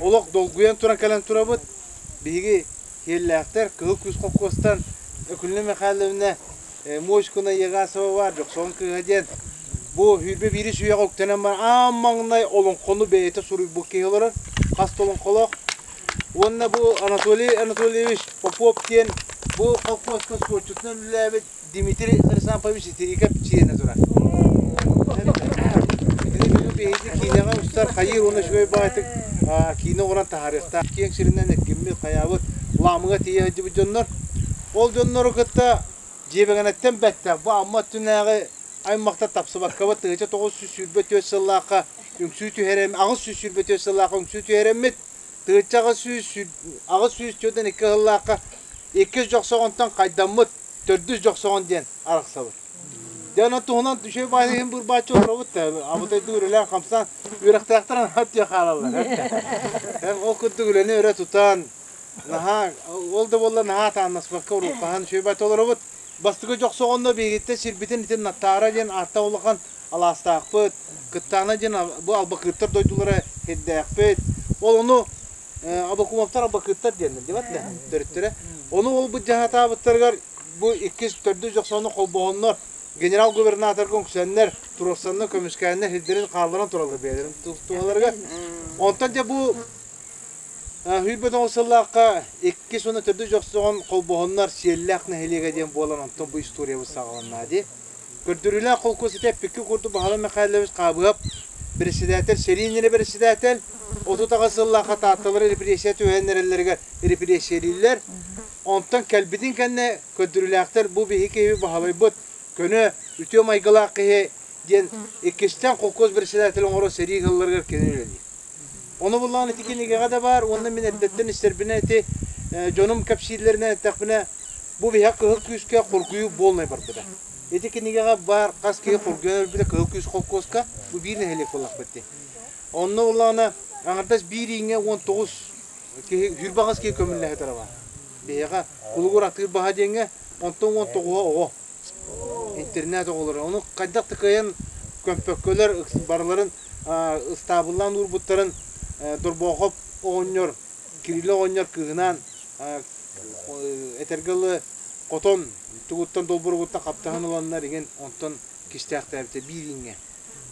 олох долгуйан туран кэлэн турабыт. Биһиги Киэллээхтэр Кыһыл Күүс холкуостан Өкүлүнэ Михайловна Мочкуна Егасова баар Дьохсоҕон кыыһа диэн бу сүүрбэ биирис үйэҕэ үктэнэн баран аан маҥнай олоҥхону бэйэтэ суруйбут киһи олорор. Хас да олоҥхолоох. Уонна бу Анатолий Анатольевич Попов диэн бу холкуоска суотчутунан үлэлээбит Дмитрий Хрисанфович Итириков чиэнэ турар. Итини бүгүн биһиги киинэҕэ устар хайыыр уонна үчүгэй баҕайытык киинэ оҥорон таһаарыахтаах. Киэҥ сиринэн эргиммит, хайаабыт, Лаамыга тиийэ сылдьыбыт дьоннор. Ол дьоннору кытта Дьиэбэгэнэттэн бэттэх бу Амма өттүнээҕи аймахтар тапсыбаккабыт 1924 сыллаахха үҥсүү түһэрэм 824 сыллаахха үҥсүү түһэрэммит 1842 сыллаахха иккис дьохсоҕонтон хайдаммыт төрдүс дьохсоҕон диэн арахсабыт. Дьэ онон туһунан үчүгэй баайы иһин бырбааччы олоробут да абытайдык үлэлээн хамсаан үөрэхтээхтэр анаат диэн хаалаллар. Ол курдук үлэни өрө тутан наһаа ол да буоллар наһаа тааннаспакка урууккаһан үчүгэй баайы толоробут. Бастакы дьохсоҕонно биһигиттэн сирбитин итин Наттаара диэн ааттаах улахан алаастаахпыт, Кыттаана диэн бу албакыыттар дойдулара сирдээхпит. Ол ону Абакумовтар албакыыттар диэннэр диэбэт да төрүттэрэ. Ону ол быдьаһатаабыттарыгар бу иккис төрдүс дьохсоону холбоһоннор генерал-губернаторга үҥсэннэр, туруорсаннар, көмүскээннэр сирдэрин хаалларан тураллар бэйэлэрин туһаларыгар. Онтон дьэ бу 29 сыллаахха иккис уонна төрдүс дьохсоҕон холбоһоннор Сиэллээх нэһилиэгэ диэн буолан онтон бу историябыт саҕаланна дии. Көрдөрүүлээх холкуос ити эппикки курдук Баһылай Михайлович Хаабыһап председатель, сэрии иннинэ председатель, 38 сыллаахха Таатталары репрессия түһэн эрэллэригэр репрессиялииллэр. Онтон кэлбитин кэннэ көрдөрүүлээхтэр бу биһи киһи баһылайбыт көнө үтүө майгылаах киһи диэн иккистээн холкуос председатель оҥоро сэрии ыһылларыгар кини үлэлиир. Ону буллаҕын ити кинигэҕэ да баар уонна мин эрдэттэн истэрбинэ ити дьонум кэпсииллэринэн эттэхпинэ бу биһэх кыһыл күүскэ хоргуйуу буолнай барбыта. Ити кинигэҕэ баар хас киһи хоргуйан өлбүтэ кыһыл күүс холкуоска бу биир нэһилиэк буоллахпыт дии. Онно буллаҕына аҥардас биир ииҥҥэ 19 киһи сүүрбэҕис киһи көмүллэһэ турар Биһиэхэ кулугур атыыр баһа диэҥҥэ онтон 19-а оҕо. Интернет оҕолоро. Ону хайдах да кыайан көмпөккөлөр барыларын ыстаабыллаан уурбуттарын Дорбоохоп оҕонньор, Кирилэ оҕонньор кыыһынаан этэргэ дылы хотон тугуттан долборугуттан хаптаһан ыланнар иҥин онтон кистээхтээбитэ биир иҥҥэ.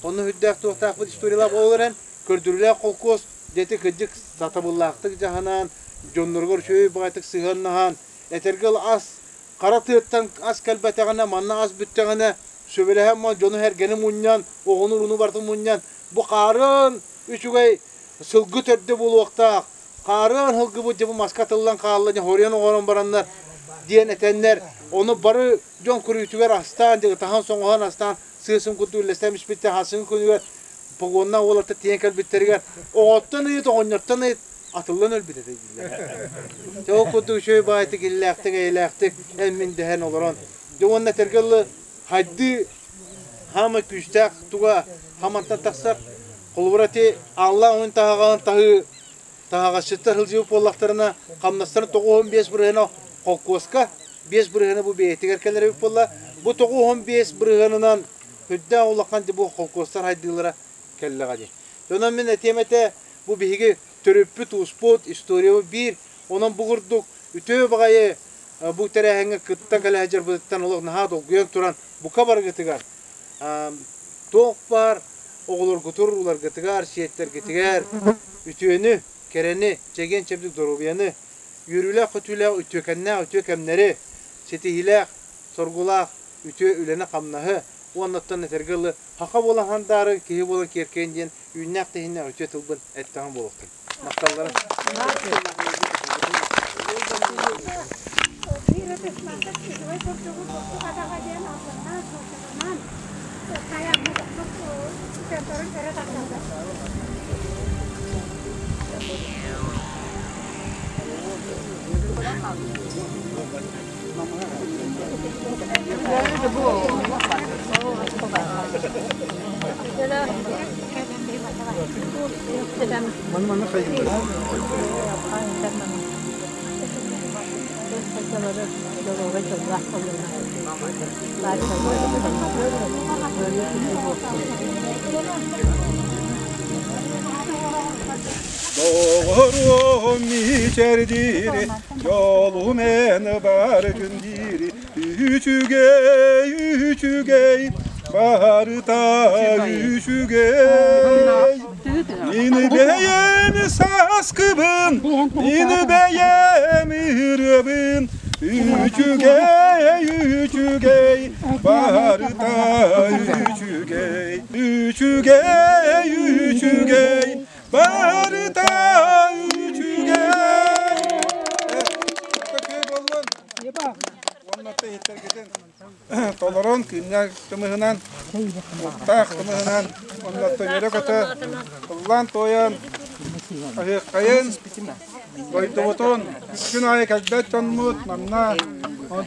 Онно үрдээх туохтаахпыт историялаах ол эрэн көрдөрүүлээх холкуос дьэти кырдьык сатабыллаахтык дьаһанан, дьонноругар үчүгэй баҕайытык сыһыаннаһан, этэргэ дылы ас хара тыаттан ас кэлбэтэҕинэ, манна ас бүттэҕинэ, сөбүлэһэн ман дьону-сэргэни мунньан, оҕону-урууну барытын мунньан, бу хаарын үчүгэй сылгы төрдө буолуохтаах, хаарын сылгыбыт дьэ бу маска атыллан хаалла, дьэ хоруйан оҥорон бараннар диэн этэннэр, ону бары дьон көрүүтүгэр астаан, дьэ ытаһан-соҥоһон астаан, сыа-сым курдук үллэстэн испиттэр, хасыҥ күнүгэр погонна уолаттар тиийэн кэлбиттэригэр оҕоттон ыйыт, оҕонньортон ыйыт, атыллан өлбүт этэ дииллэр. Дьэ ол курдук үчүгэй баайтык, иллээхтик, эйэлээхтик эн-мин дэһэн олорон, дьэ уонна этэргэ дылы хайдыы хаамай күүстээх туга хамантан тахсар. Холобура ити Алла ойун таһаҕаһын таһыы таһаҕасчыттар сылдьыбыт буоллахтарына, хамнастарын 95 бырыһыана холкуоска, 5 бырыһыана бу бэйэтигэр кэлэр эбит буолла. Бу 95 бырыһыанынан үрдээх улахан бу холкуостар хайдыылара кэллэҕэ дии. Онон мин этиэм этэ, бу биһиги төрүппүт, ууспут, историябыт биир. Онон бу курдук үтүө баҕайы бу тэрээһиҥҥэ кытта кэлэ сылдьарбытыттан олох наһаа долгуйан туран бука барыгытыгар туох баар оҕолоргутур уларгытыгар, сиэттэргитигэр үтүөнү, кэрэни, чэгиэн-чэбдик доруобуйаны, үөрүүлээх-көтүүлээх үтүөкэннээх үтүө кэмнэри, ситиһиилээх, соргулаах үтүө үлэни-хамнаһы уонна оттон этэргэ дылы саха буолан хандаары, киһи буолан киэркэйин диэн үүннээх-тэһииннээх үтүө тылбын эттэҕим буолуохтун. Махталлара. Доҕоруом мичэрдири, дьолум эн бар күндири, үчүгэй, үчүгэй, барыта үчүгэй. Мин бэйэм сааскыбын, мин бэйэм ырыабын, үчүгэй, үчүгэй, барыта үчүгэй, үчүгэй, үчүгэй, барыта үчүгэй. Уонна иһиттэргитин толорон күннээх кымыһынан, уктаах кымыһынан, уонна үөрэ-көтө ыллаан-туойан, аһыаххайын, дойдубутун күн аайы кэлбэт дьоммут манна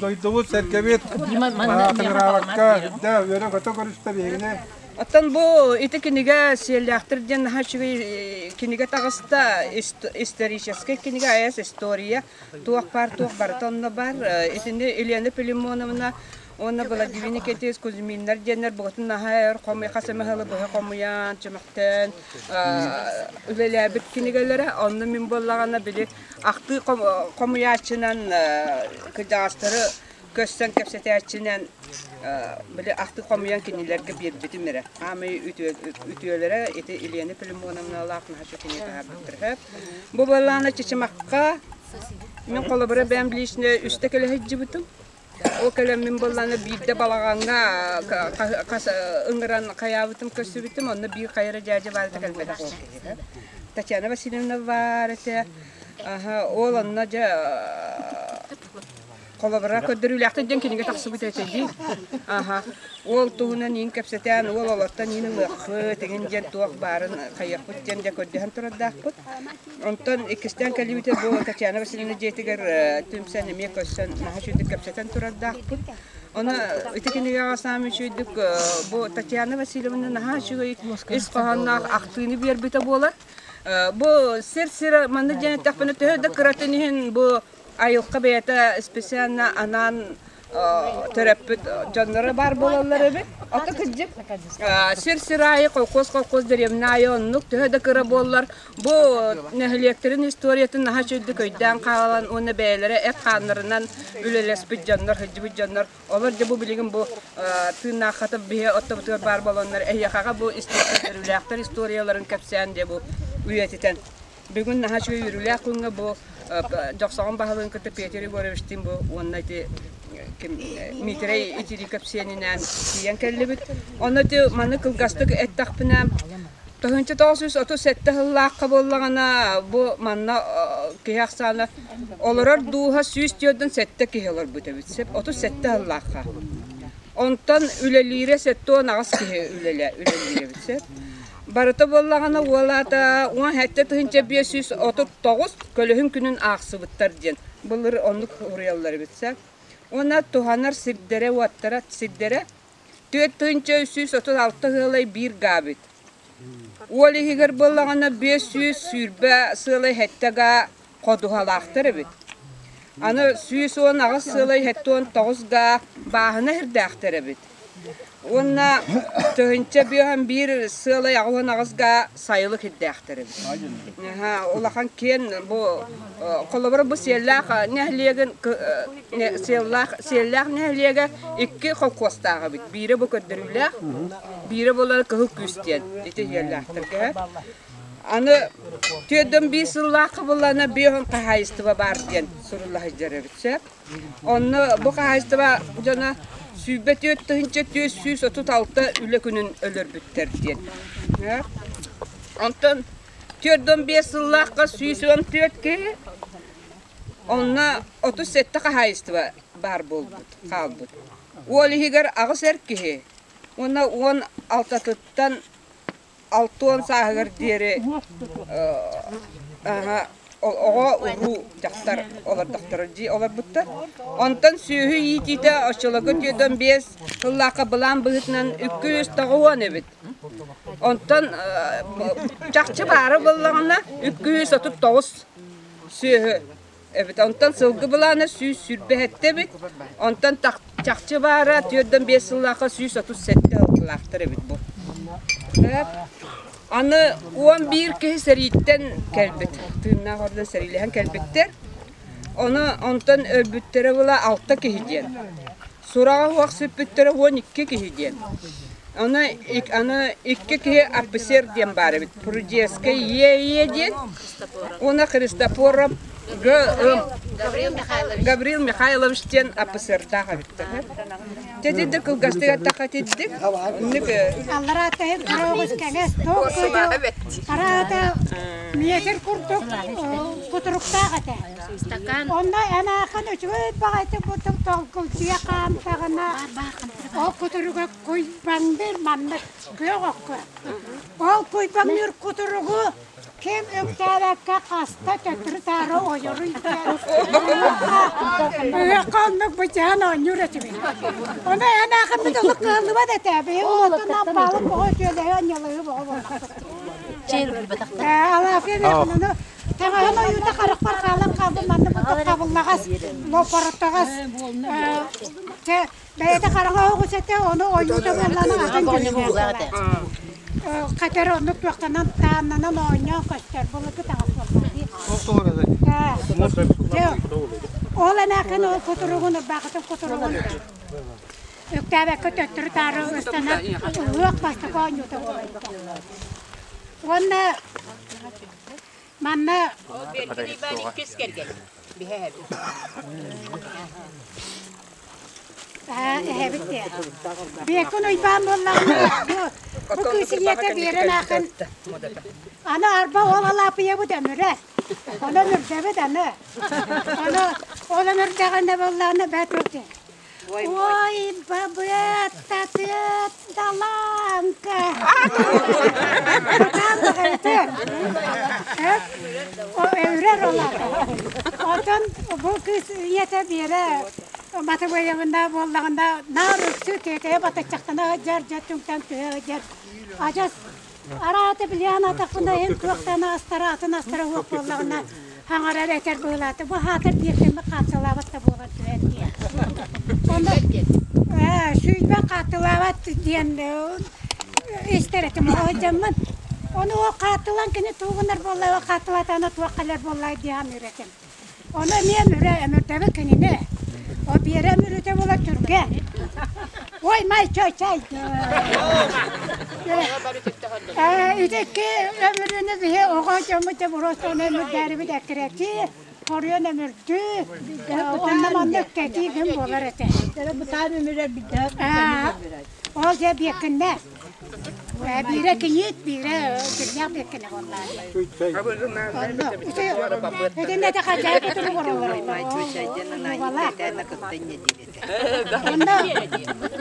дойдубут сэргэбит аатыгыраабакка үрдэ үөрэ-көтө көрүстэ биһигини. Оттон бу ити кинигэ Сиэллээхтэр диэн наһаа үчүгэй кинигэ таҕыста, историческай кинигэ, айас история. Туох баар, туох барыта онно баар. Итини Елена Пилимоновна уонна Владимир Никитич Кузьминнар диэннэр букатын наһаа өр хомуй хас эмэ сылы быһа хомуйан, чөмөхтөөн үлэлээбит кинигэлэрэ. Онно мин буоллаҕына били ахтыы хомуйааччынан кырдьаҕастары көрсөн кэпсэтээччинэн били ахтыы хомуйан кинилэргэ биэрбитим эрэ. Аамай үтүөлэрэ ити Елена Пилимоновналаах наһаа үчүгэй таһаарбыттар. Бу буоллаҕына Чычымахха мин холобура бэйэм лично үстэ кэлэ сылдьыбытым. Ол кэлэммин буоллаҕына биирдэ балаҕаҥҥа ыҥыран хайаабытым көрсүбүтүм, онно биир хайа эрэ дьээдьэ баар этэ кэлбэтэх ол киһи. Татьяна Васильевна баар этэ. Ол онно дьэ Холобура көрдөрүүлээхтэр диэн кинигэ тахсыбыт этэ дии. Аха. Уол туһунан иин кэпсэтэн, уол олортон иин ылыахпыт, иҥин диэн туох баарын хайыахпыт диэн дьэ көрдөһөн турардаахпыт. Онтон иккистээн кэлибитэ бу Татьяна Васильевна дьиэтигэр түмсэн эмиэ көрсөн наһаа үчүгдүк кэпсэтэн турардаахпыт. Ону ити кинигэҕэ саамай үчүгэйдик бу Татьяна Васильевна наһаа үчүгэй ис хоһоонноох ахтыыны биэрбитэ буолар. Бу сир-сир манна диэн эттэхпинэ төһө да кыратын иһин бу айылҕа бэйэтэ специально анаан төрөппүт дьонноро баар буолаллар эбит. Ото кырдьык сир-сир аайы колхоз-колхоз дэриэбинэ аайы оннук төһө да кыра буоллар бу нэһилиэктэрин историятын наһаа үчүгэйдик өйдөөн хаалан уонна бэйэлэрэ эт хааннарынан үлэлэспит дьоннор, сылдьыбыт дьоннор олор дьэ бу билигин бу тыыннааххата биһи оттобутугар баар буоланнар эһиэхэҕэ бу истиэхтэр историяларын кэпсээн дьэ бу үйэтитэн Бүгүн наһаа үчүгэй үөрүүлээх күҥҥэ бу Дьохсоҕон баһылыгын кытта Петр Егоровичтыын бу уонна ити ким Миитэрэй Итириков сиэнинээн тиийэн кэллибит. Онно ити маны кылгастык эттэхпинэ, 1937 сыллаахха буоллаҕына бу манна киһи ахсаана олорор дууһа 147 киһи олорбут эбит. 37 сыллаахха. Онтон үлэлиирэ 78 киһи үлэлиир эбит. Сөп. Барыта буоллаҕына уол аата 17 539 көлөһүн күнүн аахсыбыттар диэн былыр оннук уруйаллар эбит сэ. Уонна туһанар сирдэрэ-уоттара сирдэрэ 4336 ыалай биир гаабит. Уол иһигэр буоллаҕына 520 сыалай сэттэ гаа ходуһалаахтар эбит. Аны 118 сыалай 79 гаа бааһына сирдээхтэр эбит. Уонна тыһыынча бүөһэн биир сыалай 88 гаа сайылык ирдээхтэр эбит. Улахан киэн бу холобура бу Сиэллээх нэһилиэгин Сиэллээх Сиэллээх нэһилиэгэ икки холкуостаах эбит. Биирэ бу көрдөрүүлээх, биирэ буолар Кыһыл Күүс диэн ити сиэллээхтэргэ. Аны түөрдэн биир сыллаахха буллана биэһон хаһаайыстыба баар диэн сурулла сылдьар эбит сөп. Онно бу хаһаайыстыба дьоно 24 436 үлэ күнүн өлөрбүттэр диэн. Онтон 45 сыллаахха 114 киһи, онно 37 хаһаайыстыба баар буолбут, хаалбыт. Уол иһигэр аҕыс эр киһи уонна 16-тыттан 60 сааһыгар диэри оҕо уруу дьахтар олордохторо дии олорбуттар. Онтон сүөһү иитиитэ оччолорго 45 сыллаахха былаан быһыытынан 290 эбит. Онтон чахчы баара буоллаҕына 239 сүөһү эбит. Онтон сылгы былаана 127 эбит. Онтон чахчы баара 45 сыллаахха 137 ылгылаахтар эбит бу. Аны 11 киһи сэрииттэн кэлбит. Тыыннаах ордон сэриилэһэн кэлбиттэр. Ону онтон өлбүттэрэ була 6 киһи диэн. Сураҕа суох сүппүттэрэ 12 киһи диэн. Аны, аны икки киһи офицер диэн баар эбит. Прудецкай Е.Е. диэн уонна Христофоров Г.М. Гаврил Михайлович диэн офицердаах эбиттэр. Тэтидик кылгастык эттэххэ итидик. Инник Аллараа тэһин кыра кэҥэс туох араата метр курдук кутуруктаах этэ. Онно эмээхин үчүгэй баҕайытык курдук толкулдьуйа хаамтаҕына ол кутуруга куйбаҥныыр маннык күөх окко. Ол куйбаҥныыр кутуругу ким үктээбэккэ хаста төттөрү-таары ойоруй диэн ыһыахха оннук быдьаан оонньуур этибит. Ону эмээхиммит олох кыаллыбат этэ. Биһиги улахан ампаалык оҕо үтүөлэһи анньалаһыы боҕо буоллахпыт. Алафия ону таҥаһын ойуута харахпар хаалан хаалбыт манна курдук хабыллаҕас, лопоротоҕос бэйэтэ хараҥа оҕус этэ, ону ойуута буоллаҕына атын дьүһүннээх Хатар оннук туохтанан тааннанан оонньоон көстөр былыргы таҥас буоллаҕа дии. Ол эмээххин ол кутуругун ырбаахытын кутуругун үктээбэккэ төттөрү-таары ыстанан ыһыах бастакы оонньуута буолар. Уонна манна эһэбит Биэкин Уйбаан буоллаҕына бу кыыс ийэтэ Биэрэн аахын аны арба ол Алаапыйабыт өмүрэ онон үрдэбит аны ону Ол өмүрдэҕинэ буоллаҕына бэт Ой, бабыат, татыат, далаанка. Батаан баҕайыты. Үрэр олаата. Отон бу кыыс ийэтэ Биэрэ Матыбыайабына буоллаҕына наар үксү тиэтэйэ батыччахтана сылдьар, дьэ түҥтэн түһэ сылдьар. Адьас араата билиэн атахпына иһин туохтан астара атын астара суох буоллаҕына хаҥарар этэр быһыылаата. Бу хаатыр бииртэммит хааччылаабат да буолан түһэн диэн. Онно сүүрбэ хааттылаабат диэн истэр этим сылдьаммын. Ону ол хааттылан кини тугунар буолла, хааттылатаана туох кэлэр буолла диэн саныыр этим. Ону эмиэ өмүрэ өмүрдэбит кинини. О Биэрэ өмүрүүтэ буолар түргэн. Ой, май, чой, чай. Ити икки өмүрүүнү биһи оҕо дьоммут дьэ просто ону өмүрдээрибит эккирэтии, хоруйан өмүрдүү, онно манна үктэтии гын буолар этэ. Ол дьэ биэккиннэ. Биирэ киниит, биирэ дьиҥнээх биэккинэ буоллаа. Итиннэ этэ хачаайы турук Онно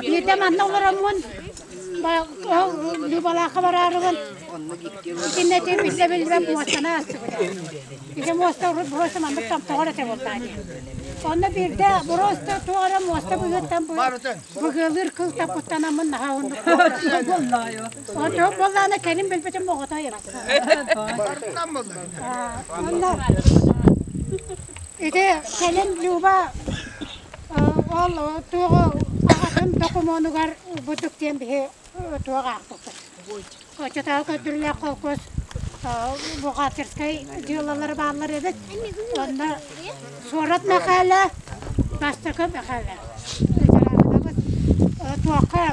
биирдэ манна олороммун Любалаахха бараарыбын итиннэ ити биллэ биллибэт муостаны аастыбыта. Ити муоста урут просто маннык томтоҕор этэ буоллаа дии. Онно биирдэ просто туох эрэ муоста быһыыттан быгыалыыр кыл таппыттанаммын наһаа уһуннук Оту буоллаана кэлин билбитим оҕото Онно ити кэлин Люба ол туоҕу аҕатын докумуонугар бурдук диэн биһи туох аахпыппыт. Оччотооҕу көрдөрүүлээх холкуос бухгалтерскай дьыалалара бааллар эбит. Онно Суорат Мэхээлэ, Бастакы Мэхээлэ туохха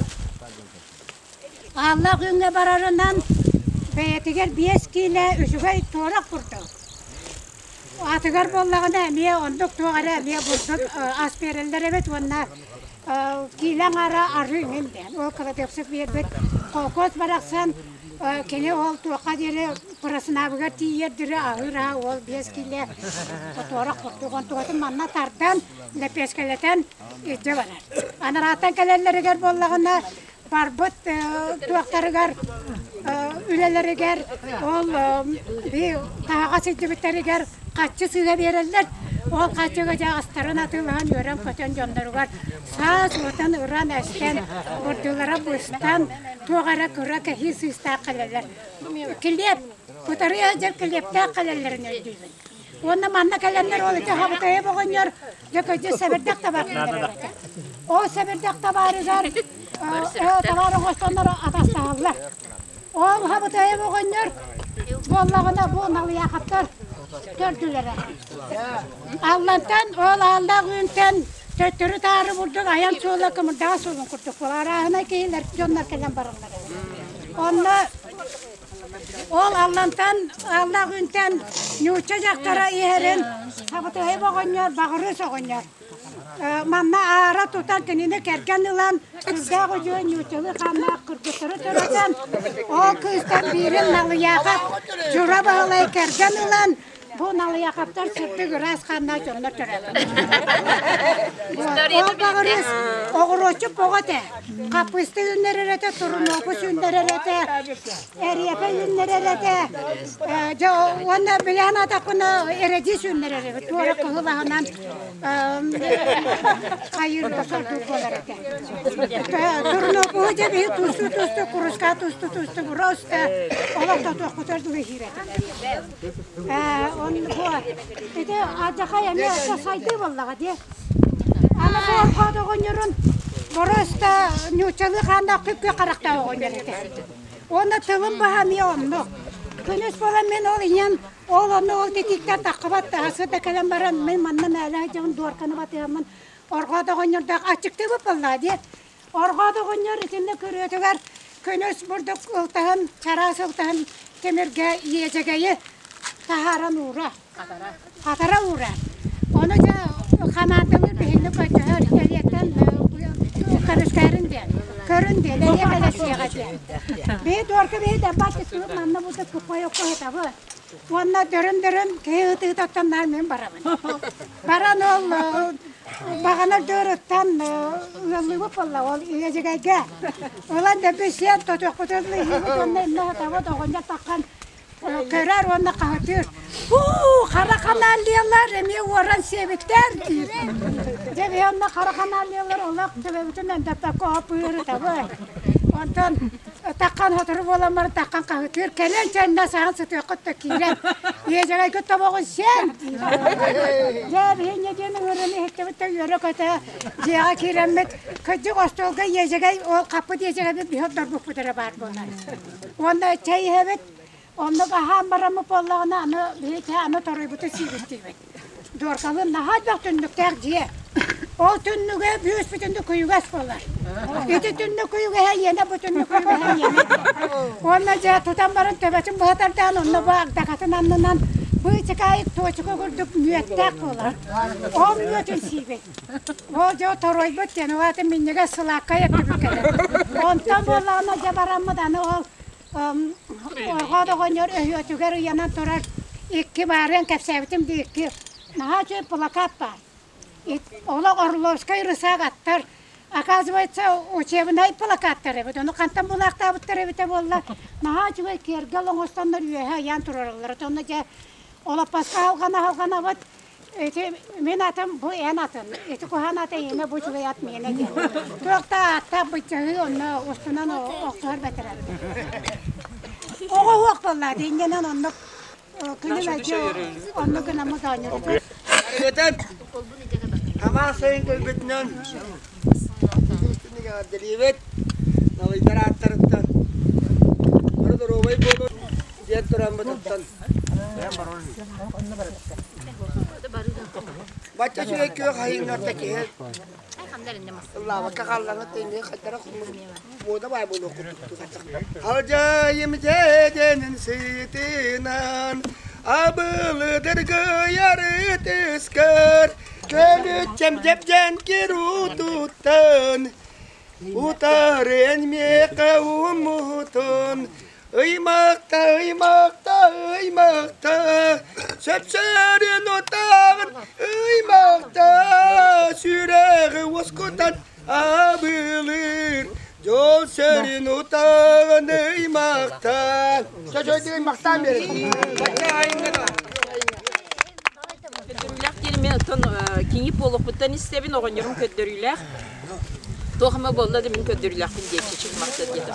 Ааллаах Үүҥҥэ барарынан бэйэтигэр 5 киилэ үчүгэй туорах курдук. Атыгар буоллаҕына эмиэ оннук туох эрэ эмиэ бурдук ас биэрэллэр эбит уонна киилэ аҥаара арыы иҥин диэн. Ол кыладыапсык биэрбит холкуос барахсан кини ол туохха диэри Пырасынаабыгар тиийэр диэри аһыыр аһа уол 5 киилэ туорах курдук. Онтугатын манна тардан, лэппиэскэлэтэн илдьэ барар. Анарааттан кэлэллэригэр буоллаҕына барбыт туохтарыгар үлэлэригэр ол таһаҕас илдьибиттэригэр хаччы сыыһа биэрэллэр. Ол хаччыга дьэ астарын атыылаһан үөрэн-көтөн дьонноругар саас уотан ыран эстэн бурдулара быстан туох эрэ кыра кэһии сыыстаах кэлэллэр. Килиэп, кутарыы сылдьар килиэптээх кэлэллэрин өйдүүбүн. Уонна манна кэлэннэр ол ити Хабытайап оҕонньор дьэ сэбирдэх табаар этэ. Ол сэбирдэх табаарыгар табаар оҥостоннор атастаһаллар. Ол Хабытайап оҕонньор буоллаҕына бу Налыйаахаптар төрдүлэрэ. Аллантан ол ааллаах үүнтэн төттөрү-таары бурдук айан суола кымырдаҕас суолун курдук буолар. Арааһынай киһилэр дьоннор кэлэн бараллар. Онно Ол Аллантан, Аллаах Үүнтэн нуучча дьахтара иһэрин Хабытыһайып оҕонньор, Баҕырыыс оҕонньор манна аара тутан кинини кэргэн ылан, сүрдээх үчүгэй нууччалыы хааннаах кыргыттары төрөтөн, ол кыыстан биирин Налыйаахап Дьура Баһылай кэргэн ылан, Бу Налыйахаптар сырдык ыраас хааннаах дьоннор төрөөбүт. Ол баҕарыс оҕуруотчут боҕо этэ. Хаппыыста үүннэрэр этэ, турунуопус үүннэрэр этэ, эриэпэ үүннэрэр этэ. Дьэ уонна билээн атахпына эрэдьиис үүннэрэр эбит. Туора кыһыл аһынан хайыр сордуур буолар этэ. Турунуопуһу дьэ биһи тустуу-тустуу, куруска тустуу-тустуу, просто олох тотуохпутугар дылы иһиир этэ. Ити алдьархай эмиэ сайдыы буоллаҕа дии. Аны бу орхоот оҕонньорун боруоста нууччалыы хааннаах күп-күөх харахтаах оҕонньор этэ. Уонна тылым баһа эмиэ оннук. Күнүс буолан мин ол ийэм ол онно ол титииктэн таххыбат таһасы да кэлэн баран мин манна мээлэ сылдьабын дуорканы батыһаммын орҕоот оҕонньордоох аччыктыыбыт буоллаҕа дии. Орҕоот оҕонньор итиннэ күрүөтүгэр күнүс бурдук ылтаһын, чараас ылтаһын тимиргэ иэдьэгэйи таһааран уура, хатара уура. Ону дьэ хамаандалыыр биһинни көрдөһөр, элиэттэн көмүскээрин диэн, көрүн диэн, элиэ кэлэсиэҕэ диэн. Биһи дуорка биһи даббаат түстүбүт манна бурдук куппай окко сытабыт. Уонна дөрүн-дөрүн киһи ытыытыттан наар мин барабын. Баран ол баҕана дөрүттэн ыаллыыбыт буолла ол иэдьэгэйгэ. Ылан дэби сиэн тотуохпутун ыһыыбыт уонна иннэ сатабыт оҕонньор таххан көрөр уонна хаһытыыр. Уу, хара ханааллыалар эмиэ уоран сиэбиттэр диир. Дьэ биһи онно хара ханааллыалар олох төбөбүтүн өндөппөккө оп ыырытабыт. Онтон Таххан сотору буолан баран таххан хаһытыыр, кэлэн чэннэ саһан сытыаххыт да киирэн, иэдьэгэйгит тобоҕун сиэн диир. Дьэ, биһи диэн ыҥырыыны иһиттибит да үөрэ-көтө дьиэҕэ киирэммит, кырдьык остуолга иэдьэгэй, ол хаппыт иэдьэгэйбит биһи ордорбуппут эрэ баар буолар. Уонна чэй иһэбит, оннук аһаан бараммыт буоллаҕына, аны биһи аны торуйбутун сиибит диибит. Дуоркалыын наһаа элбэх түннүктээх дьиэ. Ол түннүгэ бүүс бүтүннүү күйүгэс буолар. Ити түннүк күйүгэһэ иэнэ, бу түннүк күйүгэһэ иэнэ. Уонна дьэ тутан баран төбөтүн быһа тардаан онно бу агдакатын аннынан быычыкаайык туочука курдук мүөттээх буолар. Ол мүөтүн сиибит. Ол дьэ торуойбут диэн, ол аата минньигэс сылааккай өттүбүт кэлэр. Онтон буоллаҕына дьэ бараммыт аны ол Орҕоо оҕонньор өһүөтүгэр ыйанан турар икки баарыан кэпсээбитим дии икки наһаа үчүгэй плакат баар. Олох Орловскай рысак аттар оказывается учебнай плакаттар эбит. Ону хантан булаахтаабыттар эбитэ буолла. Наһаа үчүгэй киэргэл оҥостоннор үөһэ ыйаан турараллар. Онно дьэ олоппоско алҕана-алҕанабыт Ити мин атым, бу эн атын. Ити куһаҕан ата иэнэ, бу үчүгэй ат миэнэ диэн. Туох да ааттаах быччаһыы онно устунан охсуһар бэтэрэн. Оҕо уох буолла, инньэнэн оннук күнү мэлдьи оннук гынаммыт оонньуубут. Арыгытын хамаан сайын кэлбитинэн эҕэрдэлиибит Налыйдар ааттарыттан бары доруобай буолун диэн тураммытыттан Бачча үчүгэй күөх аһыҥнарда киһи ыллаабакка хааллаҥҥыт тэҥҥэ хайдара муода баай буолуох курдук Алдьайым дьэдьэнин сытынан абылыдыргыйар ытыскар көлүччэм дьэбдьэн кирутуттан утарын миэхэ уммутун Ыймахта, ыймахта, ыймахта, сөпсөрүн утаҕын ыймахта, сүрэҕи уоскутан абылыыр, дьол сөрүн утаҕын ыймахта. Чочойдук ыймахтаан биэрин. Көрдөрүүлээх диэн мен оттон киҥип буолуохпуттан истэбин, оҕонньорум көрдөрүүлээх. Туох эмэ буолла да мин көрдөрүүлээхпин диэччи чыкмахта диэтэ.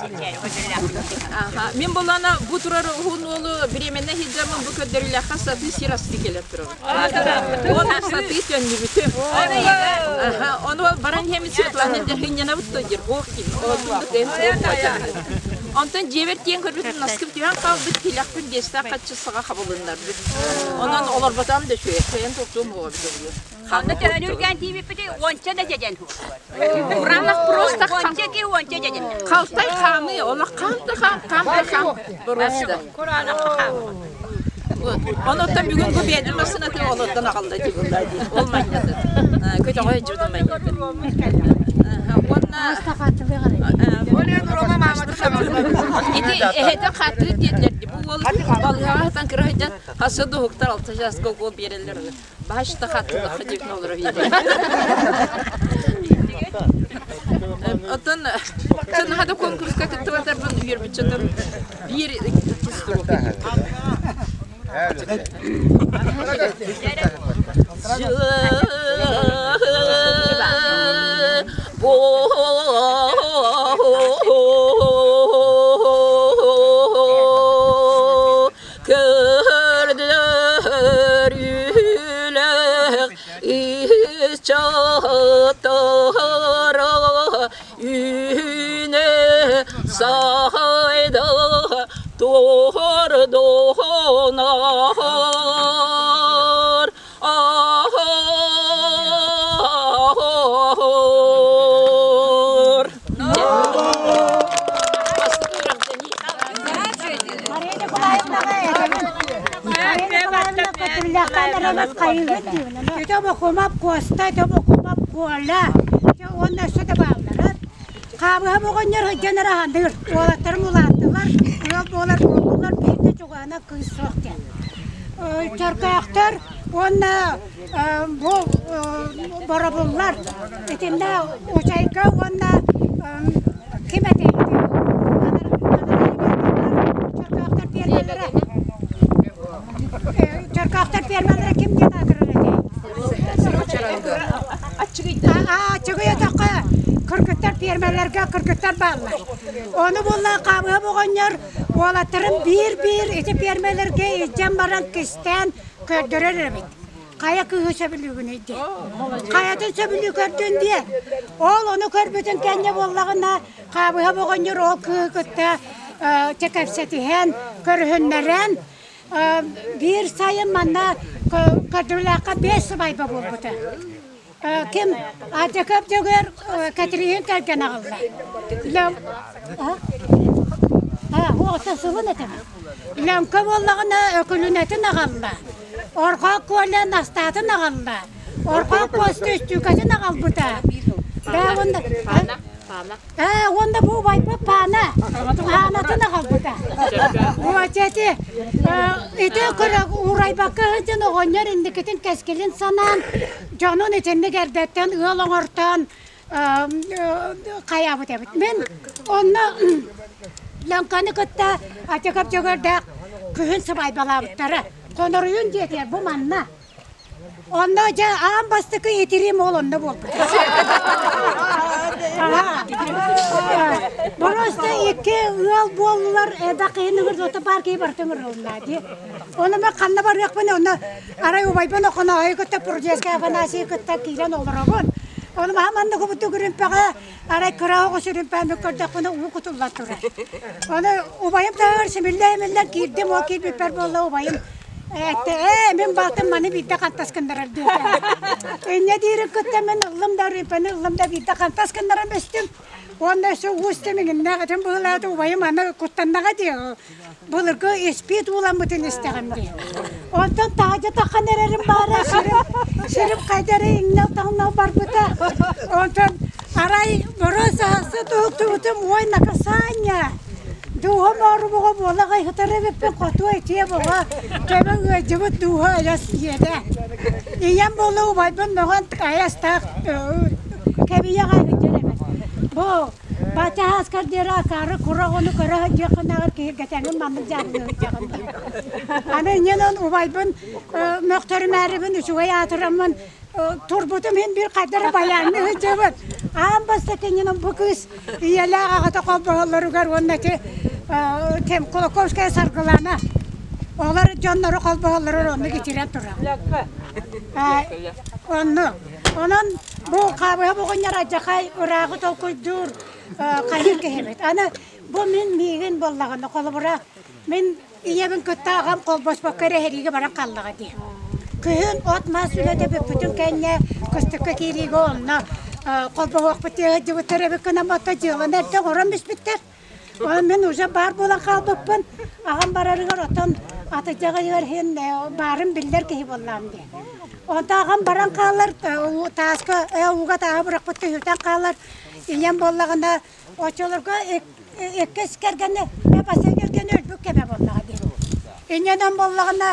Аха, мин булана бу турар уһун уолу бириэмэннэ сылдьаммын бу көрдөрүүлээххэ сатыы сир асты келер турар. Уонна сатыы төннүбүтүм. Аха, ону баран иһэмин Светлана дьахынньанабыт то дир ох ким. Онтон дьиэбэр тиэн көрбүтүм наскым түһэн хаалбыт тилэхпин биэстээх хаччы саҕа хабылыннарбыт. Онон олорботом да үчүгэй, кыайан тохтуом буола билэр. Ханна төһөнү үргээн тиийбиппити уонча да дьэдьэн. Уранах просто Уонча ки уонча дьэдьэн. Халтай хаамыы, олох хаам да хаам, хаам да хаам просто. Кураанах хаам. Онуттан бүгүн бу биэдим массыынатын олоттон аҕалла дии Ол манньатын. Көтөҕө дьудун манньатын. Уонна Ити эһэтэ хатыы диэтилэр дии. Бу уол балыыһаҕа сытан кыра сылдьан хасса да уһуктар алта чааска укол биэрэллэр аны. Баашта хаттылахха диэбитин олоро Оттон чын хада конкурска кыттыбатарбын үөрбүччэтим биир икки Көрдөрүүлэх ис чатара үүнэ сайда тордонар Аар. Мария Николаевнаҕа этэбин. Мария Николаевна көтүллэхтэн эрэбит хайыгыт диибин. Ити Бокумап Куоста, ити Бокумап Коля, уонна өссө да бааллара. Хаабыһа оҕонньор сылдьан эрэ аһандыыр. Уолаттарым улааттылар, ыал буолар буоллулар, биирдэ чугаһа. ана кыыс суох диэн. Чөркөөхтөр уонна бу боробуллар итиннэ Учайга уонна ким этэй Чөркөөхтөр пиэрмэлэрэ Чөркөөхтөр пиэрмэлэрэ ким диэн аатырар этэй? Аччыгый өтөххө кыргыттар пиэрмэлэргэ кыргыттар бааллар. Ону буолла Хаабыһап оҕонньор уолаттарын биир-биир ити пиэрмэлэргэ илдьэн баран кистээн көрдөрөр эбит. Хайа кыыһы сөбүлүүгүнүй диэн. Хайатын сөбүлүү көрдүн диэн. Ол ону көрбүтүн кэннэ буоллаҕына Хаабыһап оҕонньор ол кыыһы кытта чэ кэпсэтиһэн, көрүһүннэрэн биир сайын манна Көрдүрүлээххэ биэс сыбайба буолбута. Ким Адьакап Дьөгүөр Кэтирииһин кэргэн аҕалла. Оҕото сылын этэмэ. Лөҥкө буоллаҕына Өкүлүнэтин аҕалла. Орҕоо Коля Настаатын аҕалла. Орҕоо Костя Үстүүкэтин аҕалбыта. Ээ, уонна бу убайбыт Паана, Аанатын аҕалбыта. Ити, ити уурайбакка сылдьан оҕонньор инникитин кэскилин санаан, дьонун итинник эрдэттэн ыал оҥортоон хайаабыт эбит. Мин онно Лөҥкөнү кытта Атиков Дьөгүөрдээх күһүн сыбаайбалаабыттара. Хоноруйун диэтигэр бу манна. Онно дьэ аан бастакы итириим ол онно буолбут. Просто икки ыал буоллулар элбэх киһини ыҥырдыбыта баар киһи барыта ыҥырылынна дии. Ону мен ханна барыахпын онно арай убайбын Охоноойу кытта Прудецкай Афанасийы кытта киирэн олоробун. Ону маһа маннык убуту үрүмпэҕэ арай кыра оҕус үрүмпээн көрдөхпүнэ уу кутулла турар. Ону убайым таһыгар симиллэ-симиллэн киирдим, ол киирбиппэр буолла убайым Этте, ээ, мин балтым маны биирдэ хантас гыннарар диэтэ. Инньэ диирин кытта мин ыллым да рыыпаны ыллым да биирдэ хантас гыннаран бэстим. Уонна өссө уус тимигиннээх этим быһыылаата убайым аны куттаннаҕа дии. Былыргы испиит ууламмытын истэҕим дии. Онтон таһырдьа таххан эрэрим баара сирим, сирим хайда эрэ иҥнэл-таҥнал барбыта. Онтон арай бороос аһасы туһуктубутум ой накасаанньа Дууһам оорубуга буола хайытар эбиппин хотуо итиэ буола төбө ыалдьыбыт дууһа айас ийэтэ. Ийэм буола убайбын мөҕөн айастаах кэбийэх айгыдьар эбит. Бу бача ааскар диэри акаары кура оҕону көрө сылдьыаххынааҕар киһиргэтэҥин маннык дьаабылыһыдьаҕын диэн. Аны инньэнэн убайбын мөхтөрүмээрибин үчүгэй аатыраммын турбутум иһин биир хайдары байаанныы сылдьыбыт. Аан бастакы иннинэн бу кыыс ийэлээх аҕата холбоһоллоругар уонна ити ким Кулаковская Саргылана олор дьоннору холбоһоллоругар оннук итирэн турар. Онну. Онон бу Хаабыһа оҕонньор алдьархай ырааҕы толкуйдуур хайыр киһибит. Аны бу мин миигин буоллаҕына холобура мин Ийэбин кытта аҕам холбоспокко эрэ сэриигэ баран хааллаҕа дии. Күһүн от-мас үлэтэ бүппүтүн кэннэ кыстыкка киириигэ онно холбоһуохпут диye сылдьыбыттар эбит гынан батта дьыаланы эрдэ оҥорон бүспүттэр. Онон мин уже баар буолан хаалбыппын. Аҕам барарыгар оттон атырдьах ыйыгар иһин баарын биллэр киһи буоллаҕым дии. Онтон аҕам баран хаалар, тааска ууга тааһы бырахпытка үһүтэн хаалар. Ийэм буоллаҕына Оччолорго иккис кэргэни, бастакы кэргэни өлбүт кэмэ буоллаҕа дии. Инньэнэн буоллаҕына,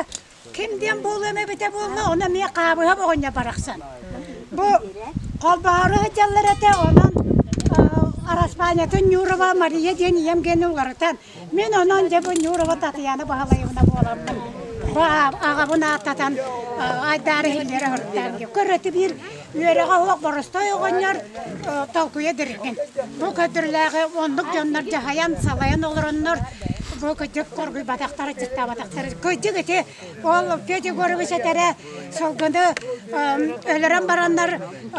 ким диэн буолуом эбитэ буолла, ону эмиэ Хаабыһап оҕонньор барахсан. Бу холбоһору сылдьаллар этэ, онон Араспаанньатын Нюрова Мария диэн ийэм гиэнэ уларытан, Мин онон дьэ бу Нюрова Татьяна Баһылаевна буоламмын бу аҕабын ааттатан айдаары иһиллэрэ сырыттаан көрөтү биир үөрэҕэ суох боростой оҕонньор толкуйа диригин. Бу көтүрүлээҕи оннук дьоннор дьаһайан салайан олороннор бу кырдьык хоргуйбатахтара чыттаабатахтара кырдьык ити ол Петя Егорович этэрэ сылгыны өлөрөн бараннар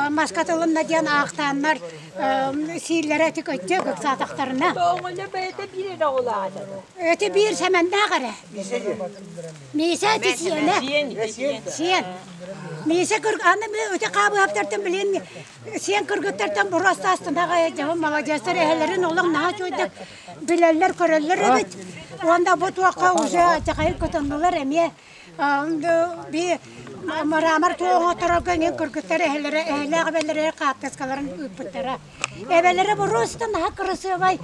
маска тылынна диэн аахтааннар сииллэрэ ити көччө ыксаатахтарына. Оҕонньор бэйэтэ биир эрэ оҕолоох этэ. Эти биир Сэмэндээх эрэ. Миисэ ити сиэнэ. Сиэн. Миисэ кыр аны ити хаабыһаптартан билин сиэн кыргыттартан боруоста астынаҕа дьабын маладьыастар эһэлэрин олох наһаа үчүгэйдик билэллэр көрөллөр эбит. Уонна бу туохха уже чахайын кытыннылар эмиэ би Мрамор туоҕоторорго эҥин кыргыттар эһэлэрэ эһэлээх эбэлэрэ хаартыскаларын ыыппыттара. Эбэлэрэ боруоста наһаа кырасыабай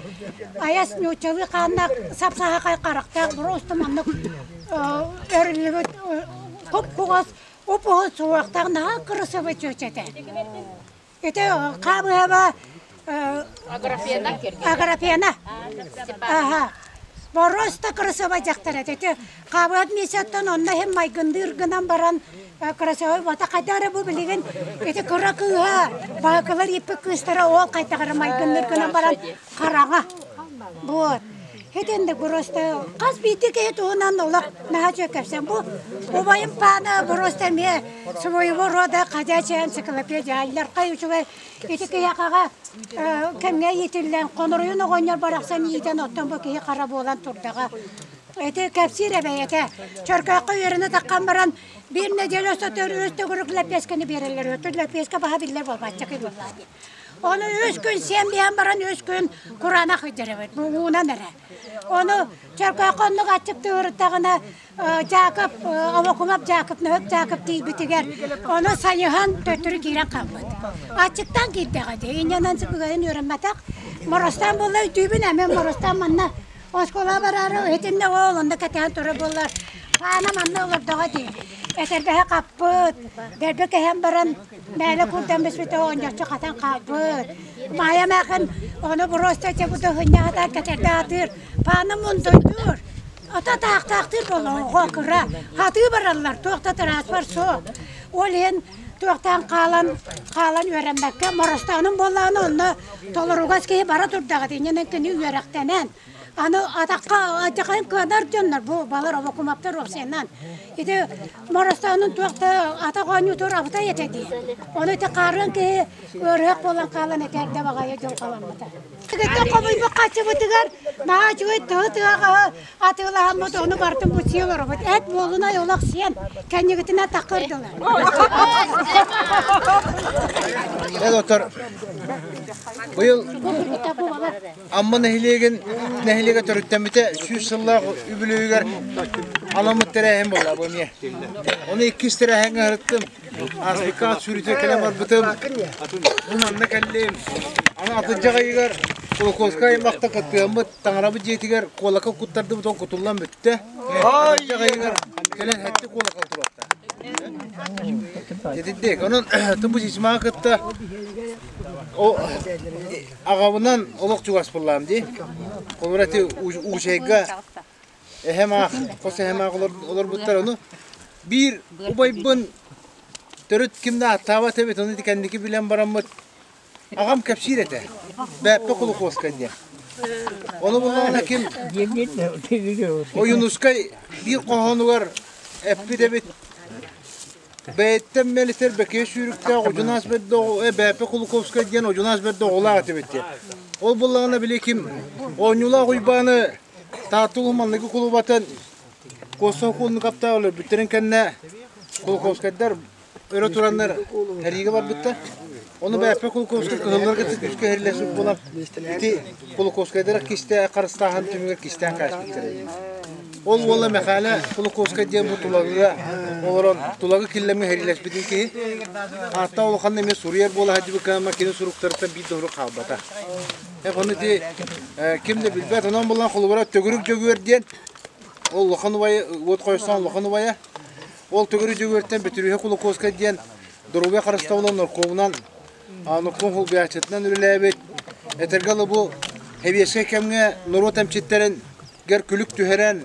айас нууччалыы хааннаах сап-саһахай харахтаах боруоста маннык өрүллүбүт куп-кугас уп-уһун суһуохтаах наһаа кырасыабай чүөчэ этэ. Ити хаабыһаба Аграфена. Аграфена. Аха. Боруоста кырасыабай дьахтар этэ. Ити хаабыһат миссияттан онно иһин майгындыыр гынан баран кырасыабай бата хайдах эрэ бу билигин ити кыра кыыһа баһыкылар ииппит кыыстара ол хайдах эрэ майгынныыр гынан баран хараҥа. Вот. Итинник просто хас биирдии киһи туһунан олох наһаа үчүгэй кэпсээн. Бу убайым паана просто эмиэ своего рода ходячая энциклопедия. Аллархай үчүгэй ити киһиэхэҕэ кэмҥэ иитиллэн, хоноруйун оҕонньор барахсан иитэн оттон бу киһи хара буолан турдаҕа. Ити кэпсиир эбэйэтэ. Чөркөөххө үөрэнэ таххан баран биир нэдиэлэ устата үс төгүрүк лэппиэскэни биэрэллэр. Өтөр лэппиэскэ баһа биллэр буолбаччакый буоллаа дии. Ону үс күн сиэн биһэн баран үс күн кураанах ыйдар эбит, бу уунан эрэ. Ону Чөркөөххө оннук аччыктыыртаҕына Дьаакып, Обокумап Дьаакып, Нөһөк Дьаакып тиийбитигэр ону сайыһан төттөрү киирэн хаалбыт. Аччыктаан киирдэҕэ дии, инньэнэн сыгыйын үөрэммэтэх. Моростаан буолла өйдүүбүн эмиэ моростаан манна оскуола бараары итиннэ ол онно кэтээн турар буоллар Хаана манна олордоҕо дии. Этэрбэһэ хаппыт, дэлби кэһэн баран Мээлэ курдан бүспүтэ оонньооччу хатан хаалбыт. Маайа эмээхин ону боруоста чебута хынньаһатан кэтэрдэ атыыр. Паана мундуйдуур. Ата таахтаахтыыр буолла оҕо кыра. Хатыы бараллар, туох да транспорт суох. Ол иһин туохтаан хаалан хаалан үөрэммэккэ моростооном буоллаҕына онно толоругас киһи бара турдаҕа иннинэн кини үөрэхтэнэн Аны атахха алдьархайын кыанар дьоннор бу балар обокумаптар уопсайынан. Ити Моростоонун туох да атах оонньуутугар абытай этэ дии. Ону ити хаарыан киһи ыарыһах буолан хаалан этэрдэ баҕайы дьылҕаламмыта. Ититтэн хомуйбут хаччыбытыгар наһаа үчүгэй тыһы тыаҕаһы атыылаһаммыт ону барытын бу сии олоробут. Эт буолунай олох сиэн кэннигитинэ такырдылар. Э доктор, быйыл Амма нэһилиэгин нэһилиэгэ төрүттэммитэ 100 сыллаах үбүлүөйүгэр аламмыт тэрээһин буолла бу эмиэ. Ону иккис тэрээһиҥҥэ ыһырыттым. Ааспыкка ат сүүрүүтүгэр кэлэн барбытым. Бу манна кэллим. Аны атырдьах ыйыгар Кулаковскай аймахта кыттыаммыт таҥарабыт дьиэтигэр куолака куттардыбыт ол кутуллан бүттэ. Атырдьах ыйыгар кэлэн хэттик куолакал туруохта. Дьэтиддик. Онон тубу сисмаҕа кытта Аҕабынан олох чугас буллаам дии. Холобура ити Уучайга эһэм аах, хос эһэм аах олорбуттар. Ону биир убайбын төрүт ким да ааттаабат эбит, ону ити кэнники билэн бараммыт аҕам кэпсиир этэ. Бээппэ Кулукуоскай диэн. Ону буллаҕына ким Ойуунускай биир хоһоонугар эппит эбит Бэйэттэн мэлитэр бэкиэ сүүрүктээх Одьунаас бэрдэ Бээпэ Кулаковскай диэн Одьунаас бэрдэ оҕолоох этибит диэн. Ол буоллаҕына били ким Оонньуулаах Уйбааны Таатта улууһун маҥнайгы кулубатын Куоса Охуоннукаптаах өлөрбүттэрин кэннэ Кулаковскайдар өрө тураннар сэриигэ барбыттар. Ону Бээпэ Кулаковскай кыһылларга күүскэ иһиллэспит буолан ити Кулаковскайдара кистээх харыстааһын түмүгэр кистээн кээспиттэр. Ол уола Мэхээлэ Кулаковскай диэн бу Тулагыга олорон Тулагы Киллэмҥэ сэриилэспитин киһи ааттаах улаханна эмиэ суруйар буола сылдьыбыкка кини суруктарыттан биир да сурук хаалбата. Ону ити ким да билбэт. Онон булан холобура Төгүрүк Дьөгүөр диэн ол улахан убайа уот хойсон улахан убайа ол Төгүрүк Дьөгүөртэн Бөтүрүөһэ Кулаковскай диэн доруобуйа харыстабылын норкуомунан норкуом холбуйааччытынан үлэлээбит. Этэргэ дылы бу сэбиэскэй кэмҥэ норуот эмчиттэрин гэр күлүк түһэрэн,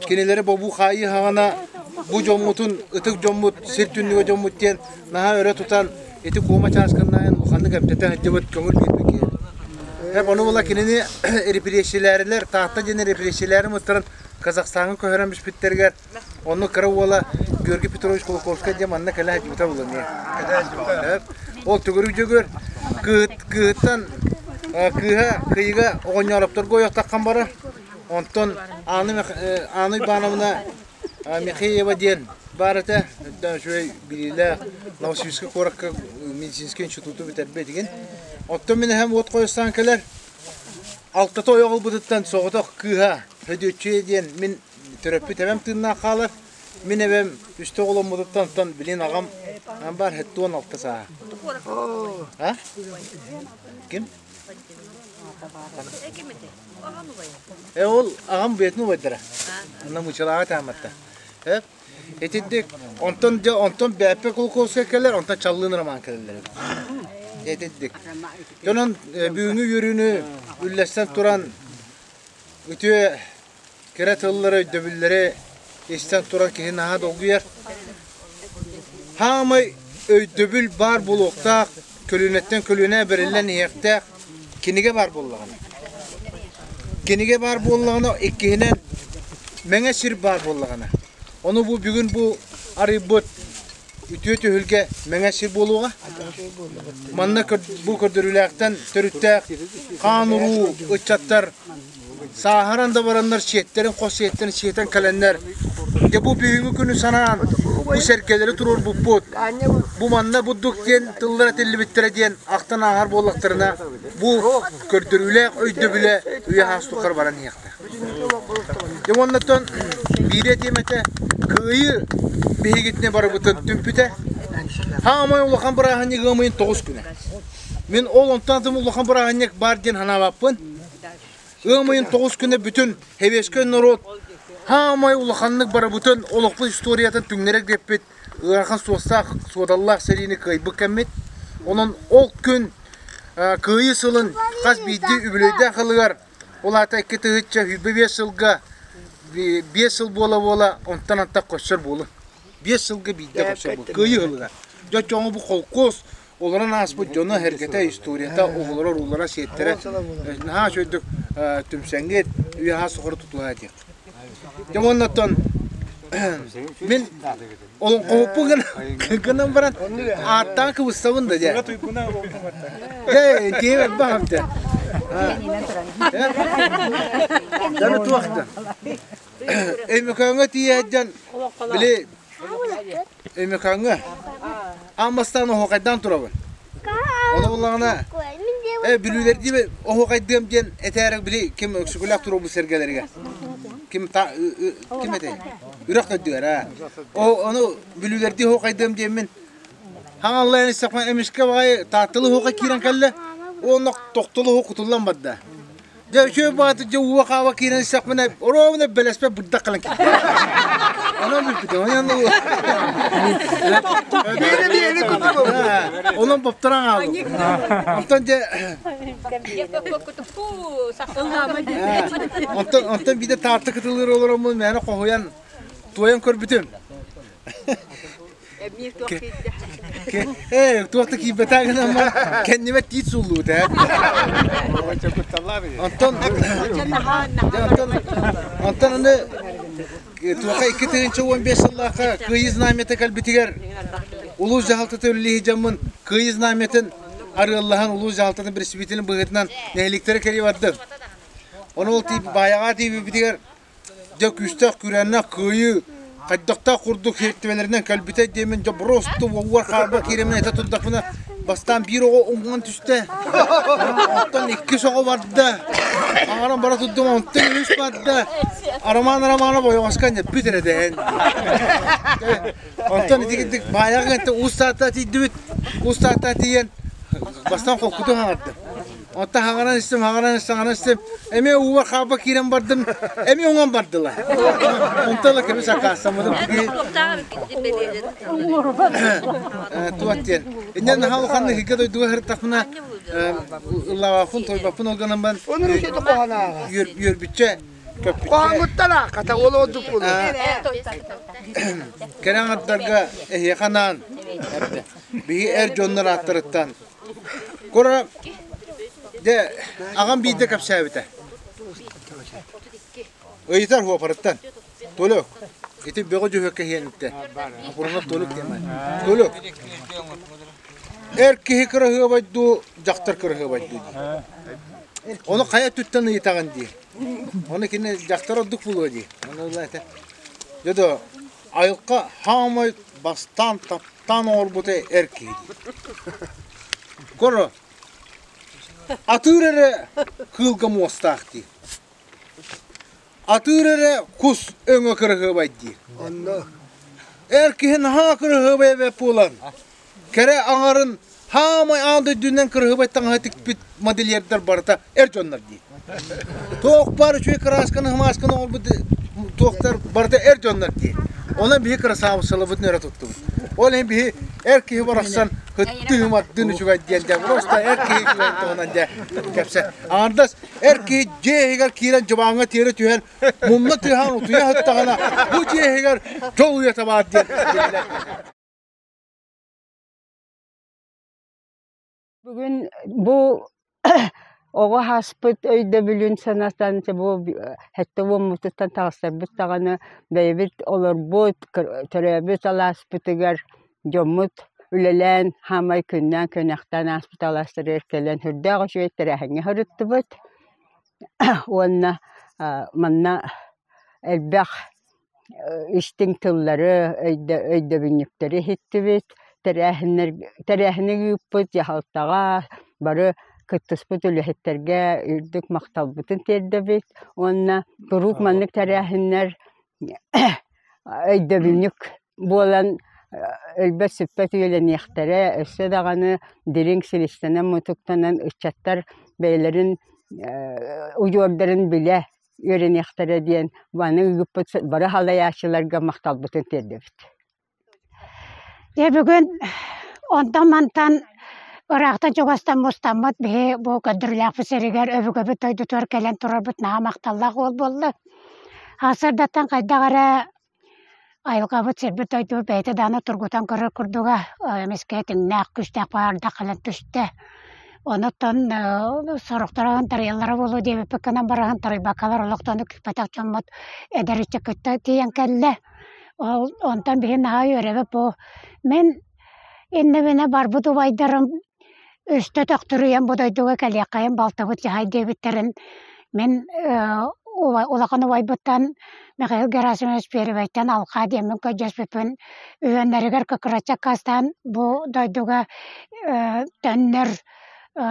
кинилэри бобуу-хаайыы хаҕана бу дьоммутун, ытык дьоммут, сир түннүгэ дьоммут диэн наһаа өрө тутан, ити куома чааскыннаайын улаханнык эмтэтэ сылдьыбыт көҥүл биэрбит киһи. Эп ону була кинини репрессиялээрилэр, Таатта диэн репрессиялээри мыттаран Казахстаҥҥа көһөрөн бүспүттэригэр, онно кыра уола Георгий Петрович Кулаковскай диэн манна кэлэ сылдьыбыта булан Ол төгүрүк дьөгүөр кыыһыттан кыыһа кыйыга оҕонньоропторго ойохтаххан барар. Онтон Анна Анна Ивановна Михеева диэн баар этэ. Үчүгэй билиилээх Новосибирскай куоракка медицинскэй институту бүтэрбит этигин. Оттон мин эһэм уот хойустаан кэлэр. Алтата ойох ылбытыттан соҕотох кыыһа Хөдүөччүйэ диэн мин төрөппүт эбэм тыыннаах хаалар. Мин эбэм үстэ оҕоломмутуттан оттон билин аҕам баар 76 сааһа. А? Ким? Э ол аҕам бэйэтин убайдара. Онно мучалааҕа тааматта. Э итинник онтон дьэ онтон Бээппэ Кулаковскай кэлэр, онтон Чаллыын Роман кэлэллэр эбит. Итинник. Дьонон бүгүҥҥү үөрүүнү үллэстэн туран үтүө кэрэ тыллары, өйдөбүллэри истэн туран киһи наһаа долгуйар. Хаамай өйдөбүл баар буолуохтаах, көлүөнэттэн көлүөнэ бэриллэн иһиэхтээх кинигэ баар буоллаҕына. Кинигэ баар буоллаҕына, иккиһинэн мэҥэ сир баар буоллаҕына. Ону бу бүгүн бу арыйбыт үтүө түһүлгэ мэҥэ сир буолуоҕа. Манна бу көрдөрүүлээхтэн төрүттээх хаан уруу ыччаттар сааһыран да бараннар сиэттэрин хос сиэттэрин сиэтэн кэлэннэр дьэ бу бүгүҥҥү күнү санаан бу сэргэлэри туруорбуппут бу манна бурдук диэн тыллар этиллибиттэрэ диэн ахтан ааһар буоллахтарына бу көрдөрүүлээх өйдөбүлэ үйэ саас тухары баран иһиэхтээх. Дьэ уоннаттан биирэ тиэмэтэ Кыайыы биһигитинэ барыбытын түмпүтэ. Хаамай улахан бырааһынньык ыамыйын тоҕус күнэ. Мин ол онтон атын улахан бырааһынньык баар диэн санаабаппын. Ыамыйын тоҕус күнэ бүтүн Хэбиэскэй норуот хаамай улаханнык барыбытын олохпут историятын түҥнэрэ диэппит ыарахан суостаах суодаллаах сэриини кыайбыт кэммит. Онон ол күн Кыайыы сылын хас биирдии үбүлүөйдээх ылыгар Ол аата 2025 сылга 5 сыл буола-буола онтон антах көрсөр буолун. 5 сылга биирдэ көрсөр буолун. Кыайыы ылыгар. Дьэ чоҥу бу холкуос олорон ааспыт дьоно эргэтэ, историята, оҕолоро, уруулара, сиэттэрэ наһаа үчүгэйдик түмсэҥҥит, үйэ сохору тутуһа диэх. Дьэ уоннаттан мин олоҥхоһуппун гынан баран ааттаан кыбыстабын да дьэ. Дьэ тиэбэт баҕам дьэ. Дьэ туохта. Өймөкөөҥҥө тиийээддьэн били Өймөкөөҥҥө аан бастаан оһуохайдаан турабын. Ону буллаҕына э бүлүүлэрдии оһуохайдыам диэн этээрик били ким өксөкүлээх туруорбут сэргэлэригэр ким та ким этэй үрэх төрдүгэр аа ону бүлүүлэрдии оһуохайдыам диэммин хаҥаллайан истэхпинэ эмискэ баҕайы таатталы оһуохай киирэн кэллэ уонна тохтолу оһох кутуллан барда Дьэ үчүгэй баҕайытык дьэ ууга-хааба киирэн истэхпинэ, оруобуна бэлэспэ бырдах кэлэн киирдэ. Онон бүппүтүм. Онон бопторон хааллым. Онтон дьэ онтон онтон биирдэ таарты кытылыыр олороммун мээнэ хоһуйан туойан көрбүтүм. Ээ, туох да киирбэтэ гынан кэннибэр тиит сууллубут ээ. Онтон онтон аны туоха 2015 сыллаахха Кыайыы знамята кэлбитигэр улуус дьаһалтата үлэлии дьоммун Кыайыы знамятын арыаллаһан улуус дьаһалтатын представителин быһыытынан нэһилиэктэри кэрийэ бардым. Ону ол баайаҕа тиийбиппитигэр Дьэ күүстээх күүрээннээх кыайыы хайдахтаах курдук сиэртибэлэринэн кэлбитэй диэммин дьэ просто уор хаарба киирэммин этэ турдахпына бастаан биир оҕо уҥан түстэ онтон иккис оҕо барда аҥаран бара турдум онтон үһүс барда Роман Романов ойоҕоско анньаппыт эрэ дэһэн онтон итигирдик баайаҕа уус таатта тиийдибит уус таатта тиийэн бастаан холкутун хаҥардым Онтон хаҥаран истим, хаҥаран истим, хаҥаран истим. Эмиэ ууга хааба киирэн бардым, эмиэ уҥан бардылар. Онтон ыла кэбис аккаастаммытым. Туох диэн. Инньэ наһаа улаханнык иһгэ дойдуга сырыттахпына ыллаабаппын, тойбаппын ол гынан баран үөрбүччэ көппүччэ. Хоһоҥҥуттан ааххата ол ордук буолуо. Кэрэ аҥардарга эһиэхэ анаан биһи эр дьоннор ааттарыттан Кура, дьэ, аҕам биирдэ кэпсээбитэ. Ыйытар хуопарыттан. Толек. Ити бөҕө дьүһүөккэ иһиэниттэ. Апурунап Толик диэн Толек. Эр киһи кыраһыабай дуу, дьахтар кыраһыабай дуу дии. Ону хайа өттүттэн ыйытаҕын дии. Ону кини дьахтар ордук буолуо дии. Ону ыла этэ. Дьэ доо, айылҕа хаамай бастаан таптаан оҥорбута эр киһи дии. Коро, атыыр эрэ кыылга муостаах дии. Атыыр эрэ кус өҥө кыраһыабай дии. Онно. Эр киһи наһаа кырыһыабай эбээт буолан, кэрэ аҥарын хаамай аан дойдунан кырыһыабай таҥаһы тикпит модельердар барыта эр дьоннор дии. Туох баар үчүгэй кыраасканы хымаасканы оҥорбут туохтар барыта эр дьоннор дии. Онон биһи кырасаабыссалабытын өрө туттубут. Ол иһин биһи эр киһи барахсан хыттыы-мардын үчүгэй диэн дьэ просто эр киһи үчүгэй туһунан дьэ кэпсэ. Аҥардас эр киһи дьиэ иһигэр киирэн дьыбааҥҥа тиэрэ түһэн мунна тыаһаан утуйа сыттаҕына бу дьиэ иһигэр дьол уйата баар диэн биллэр. Бүгүн бу оҕо ааспыт өйдөбүлүн санатан бу сэттэ уоммутуттан таҕыстарбыт даҕаны бэйэбит олорбут, төрөөбүт алааспытыгар дьоммут үлэлээн хаамай күннээн күнэхтээн ааспыт алаастарыгар кэлэн сүрдээх үчүгэй тэрээһиҥҥэ сырыттыбыт уонна манна элбэх истиҥ тыллары, өйдөбүнньүктэри иһиттибит, тэрээһини ыыппыт дьаһалтаҕа бары кыттыспыт үлэһиттэргэ үрдүк махталбытын тиэрдэбит уонна куруук маннык тэрээһиннэр өйдөбүнньүк буолан өлбөт-сүппэт үйэлэниэхтэрэ, өссө даҕаны дириҥ силистэнэн-мутуктанан ыччаттар бэйэлэрин удьуордарын билэ үөрэниэхтэрэ диэн маны ыыппыт бары салайааччыларга махталбытын тиэрдэбит. Дьэ бүгүн онтон-мантан ыраахтан чугастан мустаммыт биһи бу көрдөрүүлээхпит сиригэр өбүгэбит дойдутугар кэлэн турарбыт наһаа махталлаах уол буолла. Сарсыардаттан хайдах эрэ Айылҕабыт сирбит дойдубут бэйэтэ даҕаны тургутан көрөр курдуга, эмискэ этиҥнээх, күүстээх баҕардах кэлэн түстэ. Онуттан сорохторо ынтарыйаллара буолуо диэбиппит гынан баран ынтарыйбаккалар олохтону күүппэтэх дьоммут эдэр ыччаккытта тиийэн кэллэ. Ол онтон биһи наһаа үөрэбит бу мин иннибинэ барбыт убайдарым үстэ төхтүрүйэн бу дойдуга кэлиэххэйин балтыбыт дьаһай диэбиттэрин мин улахан убайбыттан Михаил Герасимович Первэйтэн алҕаа диэммин көрдөспүппүн үһүөннэригэр кыккыраччы аккаастаан бу дойдуга төннөр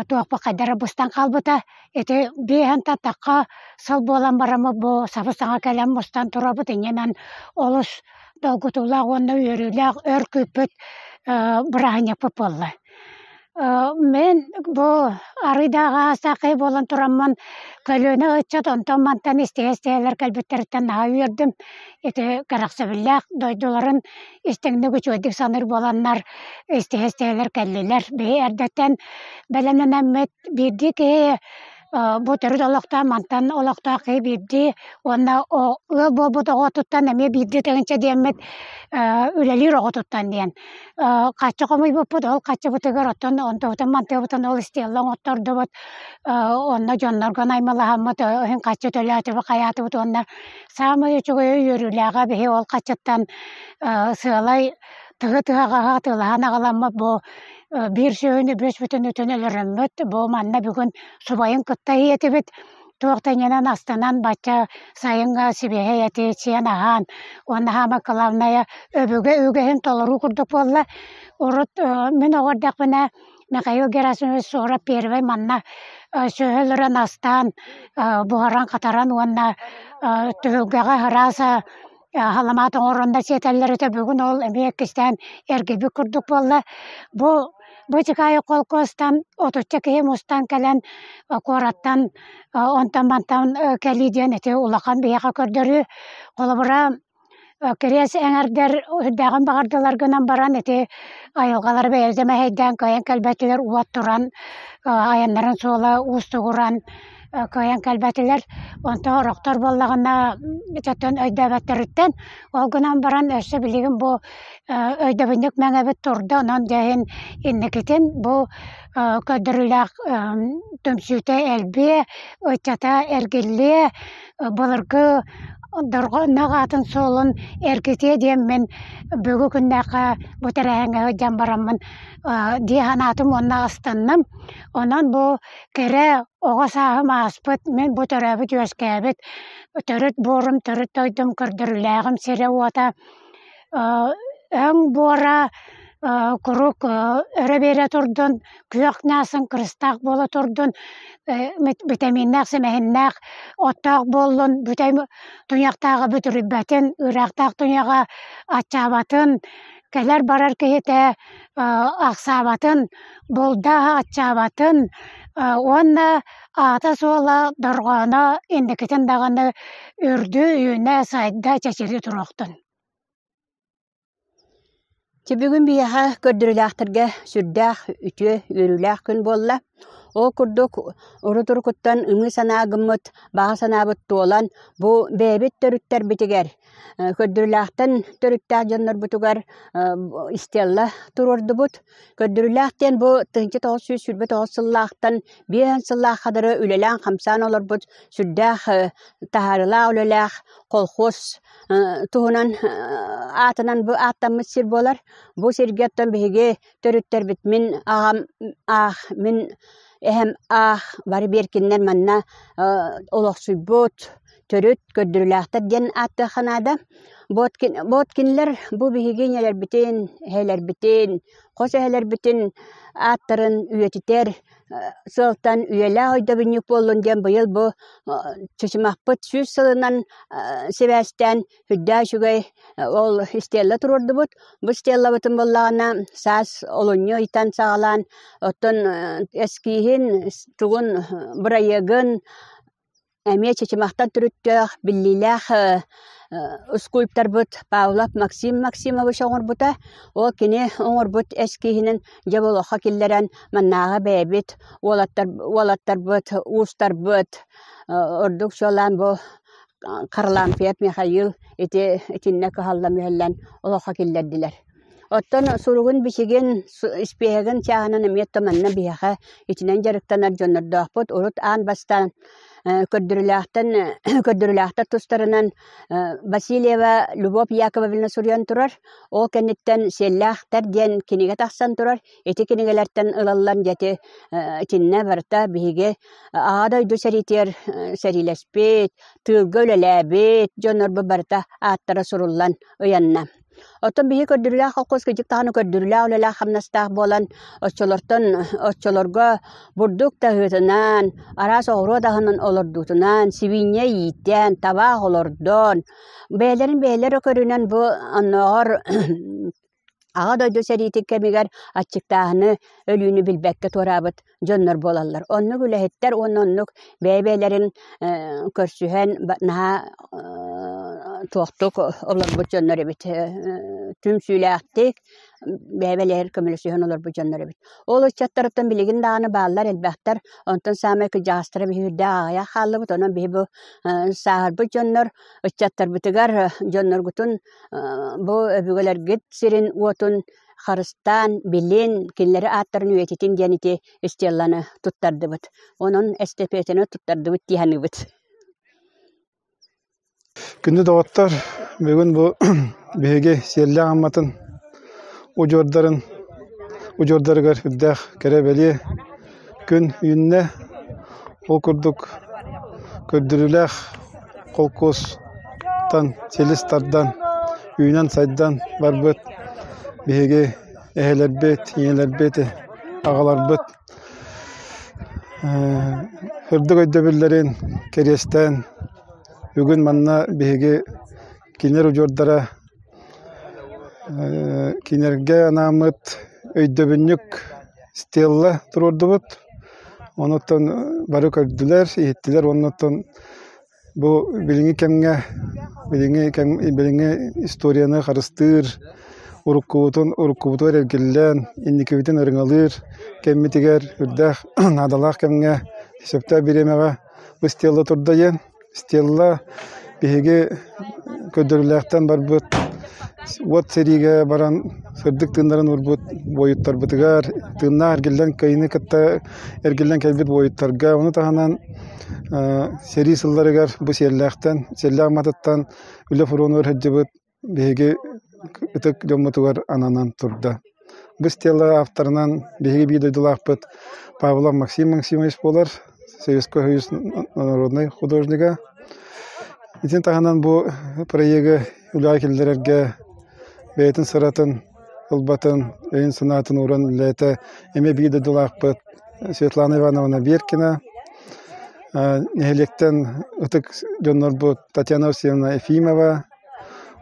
туохпут хайдах эрэ быстан хаалбыта. Ити биэһэн тахха сыл буолан бараммыт бу сабыс-саҥа кэлэн мустан турабыт инньэнэн олус долгутуулаах уонна үөрүүлээх өр күүппүт бырааһынньыкпыт буолла. Мин бу арыйдааҕы саахай буолан тураммын көлүөнэ ыччат онтон-мантан истиһэ-истиһэлэр кэлбиттэриттэн наһаа үөрдүм. Ити кэрэхсэбиллээх дойдуларын истиҥник үчүгэйдик саныыр буоланнар истиһэ-истиһэлэр кэллилэр. Биһи эрдэттэн бэлэмнэнэммит биирдии киһи бу төрүт олохтоох мантан олохтоох киһи биирдии уонна ыал буолбут оҕотуттан эмиэ биирдии тыһыынча диэммит үлэлиир оҕотуттан диэн хаччы хомуйбуппут ол хаччыбытыгар оттон онтубутун мантыыбытын ол истиэллэ оҥоттордубут онно дьоннорго наймылаһаммыт иһин хаччы төлөөтүбүт хайаатыбыт уонна саамай үчүгэйэ үөрүүлээҕэ биһи ол хаччыттан сыалай тыһы тыһаҕаһы атыылаһан аҕаламмыт бу биир сүөһүнү бүс бүтүн үтүн өлөрөммүт бу манна бүгүн субайын кытта иһиэтибит туох да иннинэн астынан бачча сайыҥҥа сибиэһэй эти сиэн аһаан уонна хаама кылаабынайа өбүгэ үгэһин толоруу курдук буолла урут мин оҕо эрдэхпинэ Михаил Герасимович Суоров первый манна сүөһү өлөрөн астаан буһаран-хатаран уонна түһүлгэҕэ ыраас халамаат оҥорон да сиэтэллэр этэ бүгүн ол эмиэ иккистээн эргийбит курдук буолла бу бу Чикаайы холкуостан отучча киһи мустан кэлэн куораттан онтон-мантан кэлии диэн ити улахан биһиэхэ көрдөрүү холобура Кириэс эҥэрдэр үрдээҕин баҕардылар гынан баран ити айылҕалары бэйэлэрэ мэһэйдээн кыайан кэлбэтилэр уот туран айаннарын суола уустугуран кыайан кэлбэтилэр. Онтон орохтор буоллаҕына ититтэн өйдөөбөттөрүттэн ол гынан баран өссө билигин бу өйдөбүнньүк мэҥэбит турда онон дьэ иһин инникитин бу көрдөрүүлээх түмсүүтэ элбиэ, ыччата эргиллиэ, былыргы дорҕоонноох аатын суолун эргитиэ диэммин бүгү күннээххэ бу тэрээһиҥҥэ сылдьан бараммын дии санаатым уонна астынным. Онон бу кэрэ оҕо сааһым ааспыт, мин бу төрөөбүт-үөскээбит төрүт буорум, төрүт дойдум көрдөрүүлээҕим сирэ-уота өҥ буора. Куруук өрө биэрэ турдун, күөх ньаасын кырыстаах буола турдун, битэмииннээх, симэһиннээх оттоох буоллун, бүтэй туйахтааҕы бүтүрүйбэтин, ыыраахтаах туйаҕа аччаабатын, кэлэр-барар киһитэ ахсаабатын, булда аччаабатын уонна аата-суола дорҕооно инникитин даҕаны үрдүү, үүнэ, сайда, чэчирии туруохтун. Дьэ бүгүн биһиэхэ көрдөрүүлээхтэргэ сүрдээх үтүө, үөрүүлээх күн буолла. Ол курдук урут-уруккуттан ымыы санаа гыммыт, баҕа санаабыт туолан, бу бэйэбит төрүттэрбитигэр, көрдөрүүлээхтэн төрүттээх дьоннорбутугар истиэллэ туруордубут. Көрдөрүүлээх диэн бу 1929 сыллаахтан 5 сыллаахха дылы үлэлээн-хамсаан олорбут сүрдээх таһаарыылаах үлэлээх колхоз туһунан аатынан бу ааттаммыт сир буолар. Бу сиргэ оттон биһиги төрүттэрбит мин аҕам аах, мин эһэм аах бары биэркиннэр манна олохсуйбут төрүт көрдөрүүлээхтэр диэн ааттыахха наада. Бу кинилэр бу биһиги ийэлэрбитин, эһэлэрбитин, хос эһэлэрбитин ааттарын үйэтитэр сыалтан үйэлээх өйдөбүнньүк буоллун диэн быйыл бу чычымахпыт 100 сылынан сибээстээн үрдээх үчүгэй ол стелла туруордубут. Бу стеллабытын буоллаҕына саас олунньу ыйтан саҕалаан оттон эскииһин тугун бырайыагын Эмиэ Чычымахтан төрүттээх, биллиилээх скульпторбут Павлов Максим Максимович оҥорбута. Ол кини оҥорбут эскииһинэн дьэ олоххо киллэрэн маннааҕы бэйэбит уолаттар уолаттарбыт, уустарбыт ордук чуолаан бу Харлампьев Михаил ити итиннэ кыһаллан-мүһэллэн олоххо киллэрдилэр. Оттон суругун-бичигин, испииһэгин чааһынан эмиэ то манна биһиэхэ итинэн дьарыктанар дьоннордоохпут. Урут аан бастаан көрдөрүүлээхтэн көрдөрүүлээхтэр тустарынан Васильева Любовь Яковлевна суруйан турар. Ол кэнниттэн «Сиэллээхтэр» диэн кинигэ тахсан турар. Ити кинигэлэртэн ылаллан дьэ ити итиннэ барыта биһиги Аҕа дойду сэриитигэр сэриилэспит, тыылга үлэлээбит дьоннорбут барыта ааттара суруллан ыйанна. Оттон биһиги көрдөрүүлээх холкуос кырдьык даҕаны көрдөрүүлээх үлэлээх хамнастаах буолан, оччолортон оччолорго бурдук таһыытынан, араас оҕуруот аһынан олордуутунан, сибиинньэ иитэн, табаах олордон, бэйэлэрин бэйэлэрэ көрүнэн бу оннооҕор Аҕа дойду сэриитин кэмигэр аччыктааһыны, өлүүнү билбэккэ туораабыт дьоннор буолаллар. Оннук үлэһиттэр уонна оннук бэйэ-бэйэлэрин көрсүһэн наһаа туохтук олорбут дьоннор эбит. Түмсүүлээхтик бэйэ-бэйэлэригэр көмөлөсүһэн олорбут дьоннор эбит. Ол ыччаттарыттан билигин даҕаны бааллар элбэхтэр. Онтон саамай кырдьаҕастара биһи үрдээх аҕыйах хааллыбыт. Онон биһи бу сааһырбыт дьоннор ыччаттарбытыгар дьонноргутун Бу өбүгэлэргит сирин-уотун харыстаан, билин, кинилэри ааттарын үйэтитин диэн ити стелланы туттардыбыт. Онон эстэпиэтэни туттардыбыт дии саныыбыт. Күндү доҕоттор, бүгүн бу биһиги Сиэллээх Амматын удьуордарын удьуордарыгар үрдээх кэрэ-бэлиэ күн үүннэ. Ол курдук көрдөрүүлээх холкуостан силис тардан, үүнэн-сайдан барбыт биһиги эһэлэрбит, ийэлэрбит, аҕаларбыт сырдык өйдөбүллэрин кэриэстээн бүгүн манна биһиги кинилэр удьуордара кинилэргэ анааммыт өйдөбүнньүк стелла туруордубут. Онуттан бары көрдүлэр, иһиттилэр уонна оттон бу билиҥҥи кэмҥэ билиҥҥи кэм билиҥҥи историяны харыстыыр, уруккубутун уруккубутугар эргиллэн, инникибитин ырыҥалыыр кэммитигэр үрдээх наадалаах кэмҥэ сөптөөх бириэмэҕэ бу стелла турда диэн. Стелла биһиги көрдөрүүлээхтэн барбыт уот сэриигэ баран сырдык тыыннарын уурбут буойуттарбытыгар тыыннаах эргиллэн кыайыыны кытта эргиллэн кэлбит буойуттарга ону таһынан сэрии сылларыгар бу Сиэллээхтэн Сиэллээх Амматыттан үлэ фронугар сылдьыбыт биһиги ытык дьоммутугар ананан турда. Бу стела авторынан биһиги биир дойдулаахпыт Павлов Максим Максимович буолар, Советский Союз народнай художнига. Итини таһынан бу проегы үлэҕэ киллэрэргэ бэйэтин сыратын ылбатын, өйүн-санаатын ууран үлэлээтэ эмиэ биир дойдулаахпыт Светлана Ивановна Беркина, нэһилиэктэн ытык дьоннорбут Татьяна Васильевна Ефимова,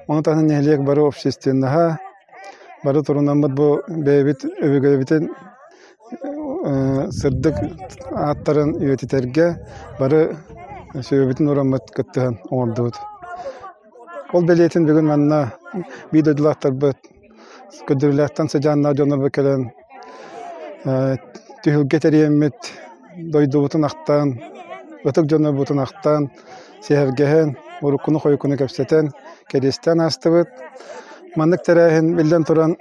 ону таһынан нэһилиэк бары общественноһа, бары турунаммыт бу бэйэбит өбүгэбитин сырдык ааттарын үйэтитэргэ бары сүбэбитин ураммыт кыттыһан оҥордубут. Ол бэлиэтин бүгүн манна биир дойдулаахтарбыт көрдөрүүлээхтэн сыдьааннаах дьоннорбут кэлэн түһүлгэ тэрийэммит дойдубутун ахтан, ытык дьоннорбутун ахтан, сэһэргэһэн, уруккуну-хойуккуну кэпсэтэн, кэриэстээн аастыбыт. Маннык тэрээһин биллэн туран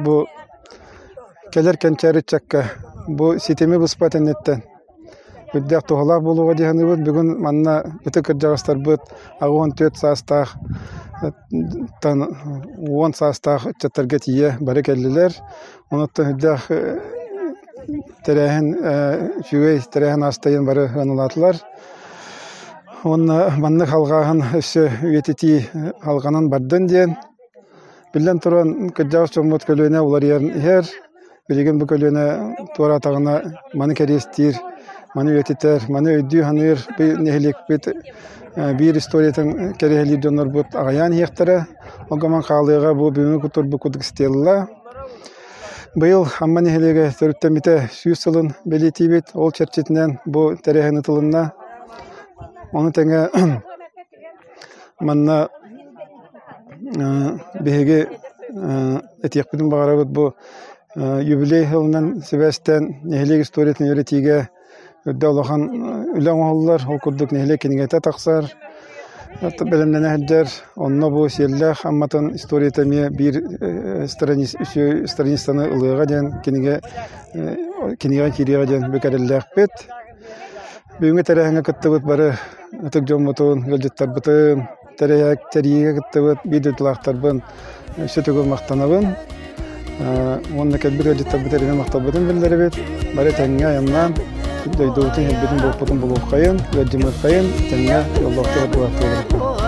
бу кэлэр кэнчээри ыччакка бу ситими быспат инниттэн үрдээх туһалаах буолуоҕа дии саныыбыт. Бүгүн манна ытык кырдьаҕастарбыт 84 саастаах 10 саастаах ыччаттарга тиийэ бары кэллилэр. Онуттан үрдээх тэрээһин үчүгэй тэрээһин аастайын бары ыаналаатылар. Уонна маннык алҕааһын өссө үйэтитии алҕанан бардын диэн. Биллэн туран, кырдьаҕас дьоммут көлүөнэ уларыйан иһэр. Билигин бу көлүөнэ туораатаҕына маны кэриэстиир, маны үйэтитэр, маны өйдүү-саныыр нэһилиэкпит биир историятын кэрэһэлиир дьоннорбут аҕыйаан иһиэхтэрэ. Ол гынан хаалыаҕа бу бүгүҥҥү кутурбут курдук стелла. Быйыл Амма нэһилиэгэ төрүттэммитэ 100 сылын бэлиэтиибит. Ол чэрчитинэн бу тэрээһин ытылынна. Ону тэҥэ манна биһиги этиэхпитин баҕарабыт бу юбилей сылынан сибээстээн нэһилиэк историятын үөрэтиигэ үрдэ улахан үлэ оҥоһуллар. Ол курдук нэһилиэк кинигэтэ тахсар, бэлэмнэнэ сылдьар. Онно бу Сиэллээх Амматын историята эмиэ биир страницаны ылыаҕа диэн кинигэ кинигэҕэ киириэҕэ диэн бүк эрэллээхпит. Бүгүҥҥү тэрээһиҥҥэ кыттыбыт бары ытык дьоммутун, ыалдьыттарбытын, тэрийиигэ кыттыбыт биир дойдулаахтарбын өссө төгүл махтанабын. Уонна кэлбит ыалдьыттарбыт эрэнэ махталбытын биллэрэбит. Бары тэҥҥэ айаннаан, дойдубутун, сирбитин, буолпутун булуоххайын, ыалдьымыаххайын, тэҥҥэ дьоллоохтук туруоххайын.